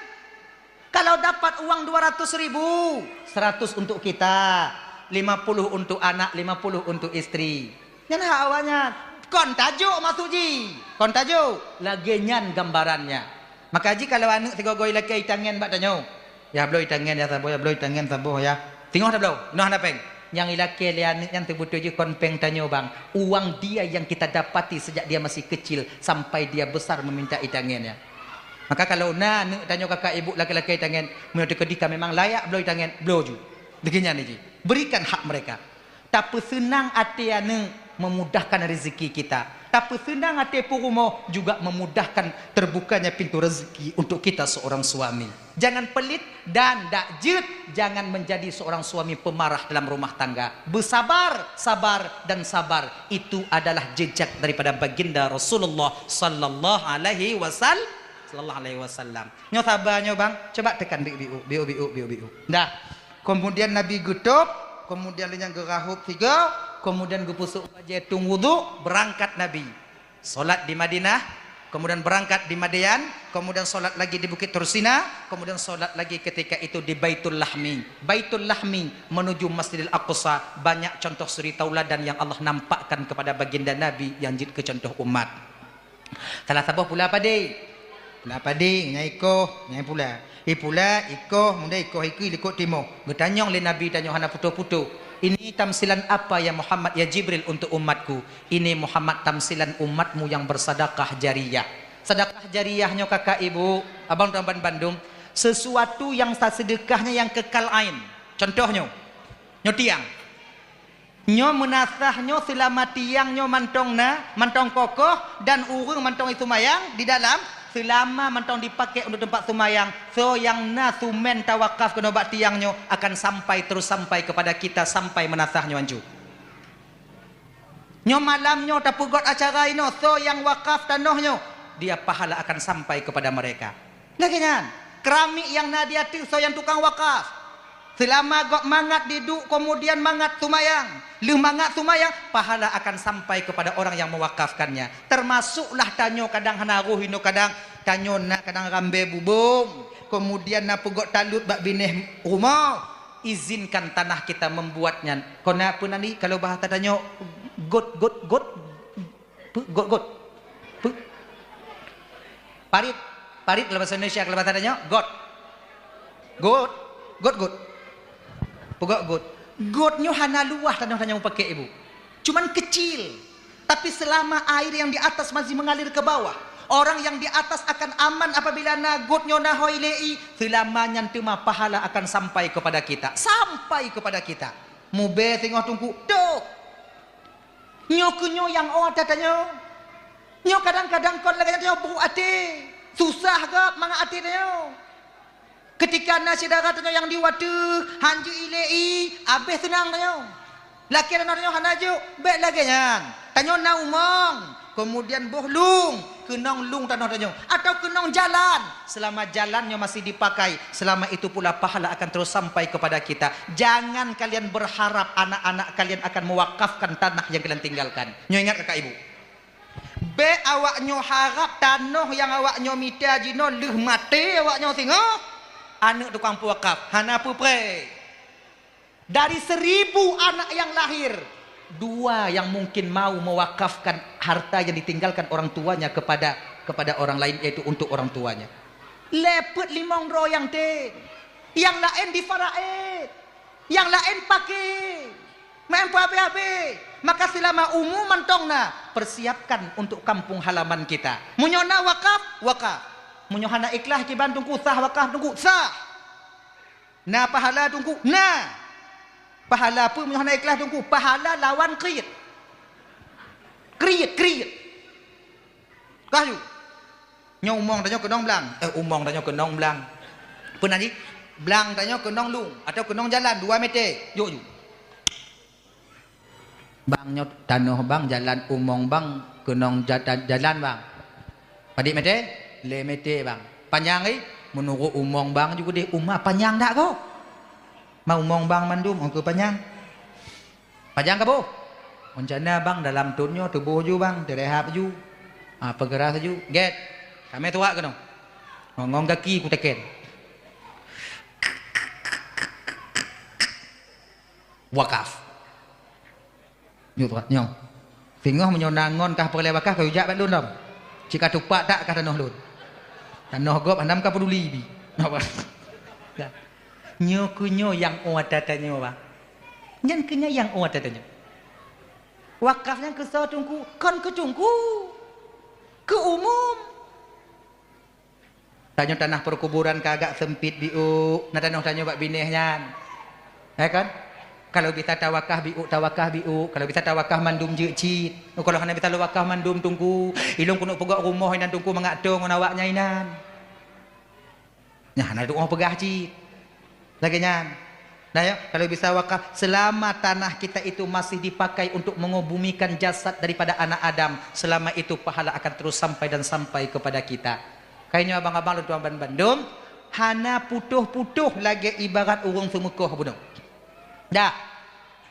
Kalau dapat uang dua ratus ribu, seratus untuk kita, lima puluh untuk anak, lima puluh untuk istri. Nyan hak awaknyan. Kon tajok maksud jih. Kon tajok. Lagée nyan gambarannya. Maka jih kalau aneuëk sigoe-goe ilakée itangen bak tanyoe, "Ya, bloe itangen ya saboh, ya, bloe itangen saboh ya." Singoh tabloe, inoe hana péng. Nyang ilakée lé aneuëk nyan teubeutôi jih kon péng tanyoe bang. Uang dia yang kita dapati sejak dia masih kecil sampai dia besar meminta itangen ya. Maka kalau na aneuëk tanyoe kakak ibu lakée-lakée itangen, meunyoe teukeudi ka memang layak bloe itangen, bloe ju. Dikeue nyan jih. Berikan hak mereka. Tapeuseunang até aneuëk memudahkan rezeki kita. Tapeuseunang até peurumoh juga memudahkan terbukanya pintu rezeki untuk kita seorang suami. Jangan pelit dan dak jeuet, jangan menjadi seorang suami pemarah dalam rumah tangga. Bersabar, sabar, dan sabar. Itu adalah jejak daripada baginda Rasulullah sallallahu alaihi wasal-, sallallahu alaihi wasallam. Nyoe saba nyoe bang, coba tekan biuk-biuk, biuk-biuk, biuk-biuk. Dah. Kemudian Nabi geutôb, kemudian lheueh nyan geurahôb sigoe, kemudian geupeusuek bajée tueng wudhu, beurangkat Nabi. Salat di Madinah, Kemudian berangkat di Madian, kemudian sholat lagi di Bukit Tursina, kemudian sholat lagi ketika itu di Baitul Lahmi. Baitul Lahmi menuju Masjidil Aqsa, banyak contoh suri tauladan yang Allah nampakkan kepada baginda Nabi yang jeuet keu contoh umat. Salah saboh pula padé. Pula padé, nyang ikoh, nyang pula. Ipula, ikoh, muda ikoh, ikui likot timoh. Geutanyong lé Nabi tanyoe hana putôh-putôh. "Ini tamsilan apa ya Muhammad, ya Jibril, untuk umatku?" "Ini Muhammad tamsilan umatmu yang bersadakah jariyah." Sadakah jariyah nyoe kakak ibu, abang tuan bandum, sesuatu yang sasedekahnya yang kekal ain. Contoh nyoe, nyoe tiang. Nyoe meunasah nyoe seulama tiang nyoe mantong na, mantong kokoh dan ureuëng mantong iseumayang di dalam, seulama mantong dipakai untuk teumpat seumayang, so nyang na sumen tawakaf keunoe bak tiang nyoe akan sampai terus sampai kepada kita sampai meunasah nyoe ancu. Nyoe malam nyoe tapeugöt acara inoe, so nyang wakaf tanoh nyoe, dia pahala akan sampai kepada mereka. Lagée nyan, keramik nyang na di ateueh soe nyang tukang wakaf. Seulama gob mangat diduek, keumudian mangat seumayang, lheueh mangat seumayang, pahala akan sampai kepada orang yang mewakafkannya. Termasuklah tanyoe kadang hana roh inoe kadang, tanyoe na kadang rambée bubông, keumudian na peugöt talut bak binéh rumoh, izinkan tanah kita membuat nyan. Kona peue nan di, kalau bahasa tanyoe, got, got, got, Peu, got, got. Peu. Parit. Parit kalau bahasa Indonesia, kalau bahasa tanyoe, got. Got. Got, got. Peugöt got. Got nyoe hana luwah tanoh-tanoh tanyoe pakai, Ibu. Cuman kecil. Tapi selama air yang di atas masih mengalir ke bawah, orang yang di atas akan aman apabila na got nyoe na hôi lé i, selama nyan teuma pahala akan sampai kepada kita. Sampai kepada kita. Mubée singoh teungku, toh. Nyoe keuh nyoe nyang ôh até tanyoe. Nyoe kadang-kadang kon lagée nyan tanyoe brok até, susah gob mangat até tanyoe. Keutika na syedara tanyoe nyang di watée hanjeuet ilée i, abéh seunang tanyoe. Lakée tanoh tanyoe hana jok, bék lagée nyan. Tanyoe na umong, keumudian boh lueng, keunong lueng tanoh tanyoe, atawa keunong jalan. Selama jalan nyoe masih dipakai, selama itu pula pahala akan terus sampai kepada kita. Jangan kalian berharap anak-anak kalian akan mewakafkan tanah yang kalian tinggalkan. Nyoe ingat kakak ibu. Bék awak nyoe harap tanoh nyang awak nyoe mita jinoe lheueh maté awak nyoe singoh, aneuëk tukang peuwakaf, hana peupreh. Dari seribu anak yang lahir, dua yang mungkin mau mewakafkan harta yang ditinggalkan orang tuanya kepada, kepada orang lain, yaitu untuk orang tuanya. Lé peuet limong droe nyang tem. Nyang laén di Faraid. Nyang laén paké. Meu'en peuhabéh-habéh. Maka selama umu mantong na, persiapkan untuk kampung halaman kita. Meunyoe na wakaf, wakaf. Meunyoe hana ikhlas kiban teungku, sah wakaf teungku, sah. Na pahala teungku? Na. Pahala peue meunyoe hana ikhlas teungku? Pahala lawan kriet. Kriet, kriet. Kah ju. Nyoe umong tanyoe keunong blang. Eh, umong tanyoe keunong blang. Peue nan jih? Blang tanyoe keunong lueng atawa keunong jalan dua meter. Jok ju. Bang, nyoe tanoh bang, jalan umong bang, keunong jata-, jalan bang. Padit meter? Lé meter bang. Panyang, eh? Meunurot umong bang ju keudeh uma panyang dak kok? Ma umong bang mandum, ongkeu panyang. Panyang kaboh? Rencana bang dalam thon nyoe tuboh ju bang, teurehab ju. Ah, peugera ju. Gét. Kami tuak keunoe. Ngong-ngong gaki kuteken. Wakaf. Nyoe, nyoe. Singoh meunyoe na ngon kah peureulée wakaf, kah ujak bak lôn lom. Cit ka tupak tak kah tanoh lôn. Tanoh gob hana meuka peuduli bi. Nyoe keuh nyoe nyang ôh ata tanyoe, Bang. Nyan keuh nyan nyang ôh ata tanyoe. Wakaf nyan keu soe teungku? Kon keu teungku. Keu umum. Tanyoe tanah perkuburan ka agak sempit biôk, na tanoh tanyoe bak binéh nyan. Ya kan? Kalau bisa tawakah biôk, tawakah biôk. Kalau bisa tawakah mandum jeuet cit. Oh, kalau hana bisa lôn wakah mandum teungku, ilôn keuneuk peugöt rumoh inan teungku mangat toe ngon awak nyan inan. Nyan hana tuoh peugah cit. Lagée nyan. Nah, ya, kalau bisa wakaf, selama tanah kita itu masih dipakai untuk mengebumikan jasad daripada anak Adam, selama itu pahala akan terus sampai dan sampai kepada kita. Kayaknya abang-abang lôn tuan ban-, bandum, hana putôh-putôh lagée ibarat ureuëng seumeukoh bunoe. Dah.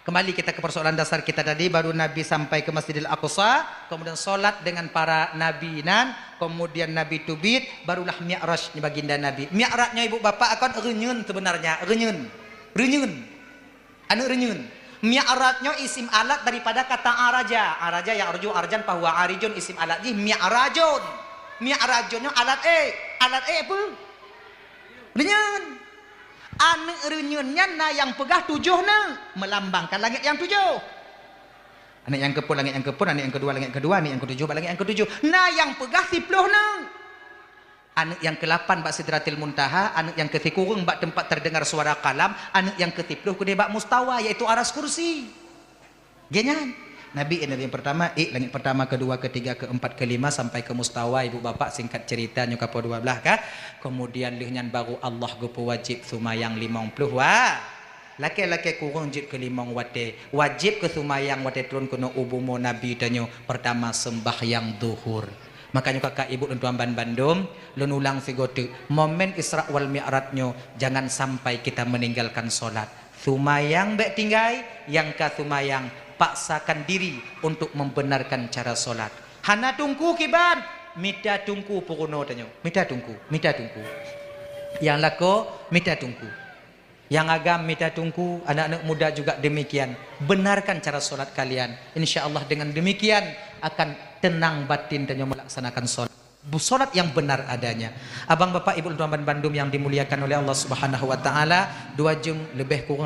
Kembali kita ke persoalan dasar kita tadi, baru Nabi sampai ke Masjidil Aqsa, kemudian sholat dengan para nabi nan, Kemudian Nabi teubiet, barulah Mi'raj nyoe baginda Nabi. Mi'raj nyoe ibu bapak kon reunyeun sebenarnya, reunyeun. Reunyeun. Aneuk reunyeun. Mi'raj nyoe isim alat daripada kata araja. Araja ya'ruju arjan fahuwa arijun, isim alat jih mi'rajun. Mi'rajun nyoe alat ék. Alat ék peue? Reunyeun. Aneuk reunyeun nyan na nyang peugah tujoh neuk, melambangkan langét nyang tujoh. Aneuk nyang keupeuet langét nyang keupeuet, aneuk nyang keudua langét keudua, aneuk nyang keutujoh bak langét nyang keutujoh. Na nyang peugah siploh neuk. Aneuk nyang keulapan bak Sidratil Muntaha, aneuk nyang keusikureueng bak teumpat terdengar suara kalam, aneuk nyang keusiploh keudeh bak mustawa, yaitu aras kursi. Geuh nyan. Nabi, eh, Nabi nyang pertama, ék langét pertama, keudua, keutiga, keuempat, keulima, sampai keu mustawa, ibu bapak, singkat cerita, nyoe ka poh dua blaih kah. Kemudian lheueh nyan baru Allah geupeuwajéb seumayang limong ploh wa-, Lakée-lakée kureueng jeuet keu limong watée. Wajéb keu seumayang watée turun keunoe u bumoe Nabi tanyoe, pertama sembahyang zuhur. Makanya kakak ibu dan tuan ban bandum, lôn ulang sigoe teuk, momen Isra wal Mi'raj nyoe jangan sampai kita meninggalkan solat. Seumayang bék tinggai, nyang ka seumayang paksakan diri untuk membenarkan cara solat. Hana teungku kiban, mita teungku peurunoe tanyoe. Mita teungku, mita teungku. Nyang lakoe, mita teungku. Nyang agam mita teungku, anak-anak muda juga demikian. Benarkan cara solat kalian. Insya Allah dengan demikian akan tenang batin tanyoe melaksanakan solat. Bu-, solat yang benar adanya. Abang, bapak, ibu, tuan ban bandum yang dimuliakan oleh Allah Subhanahu wa Ta'ala, dua jam lebih kurang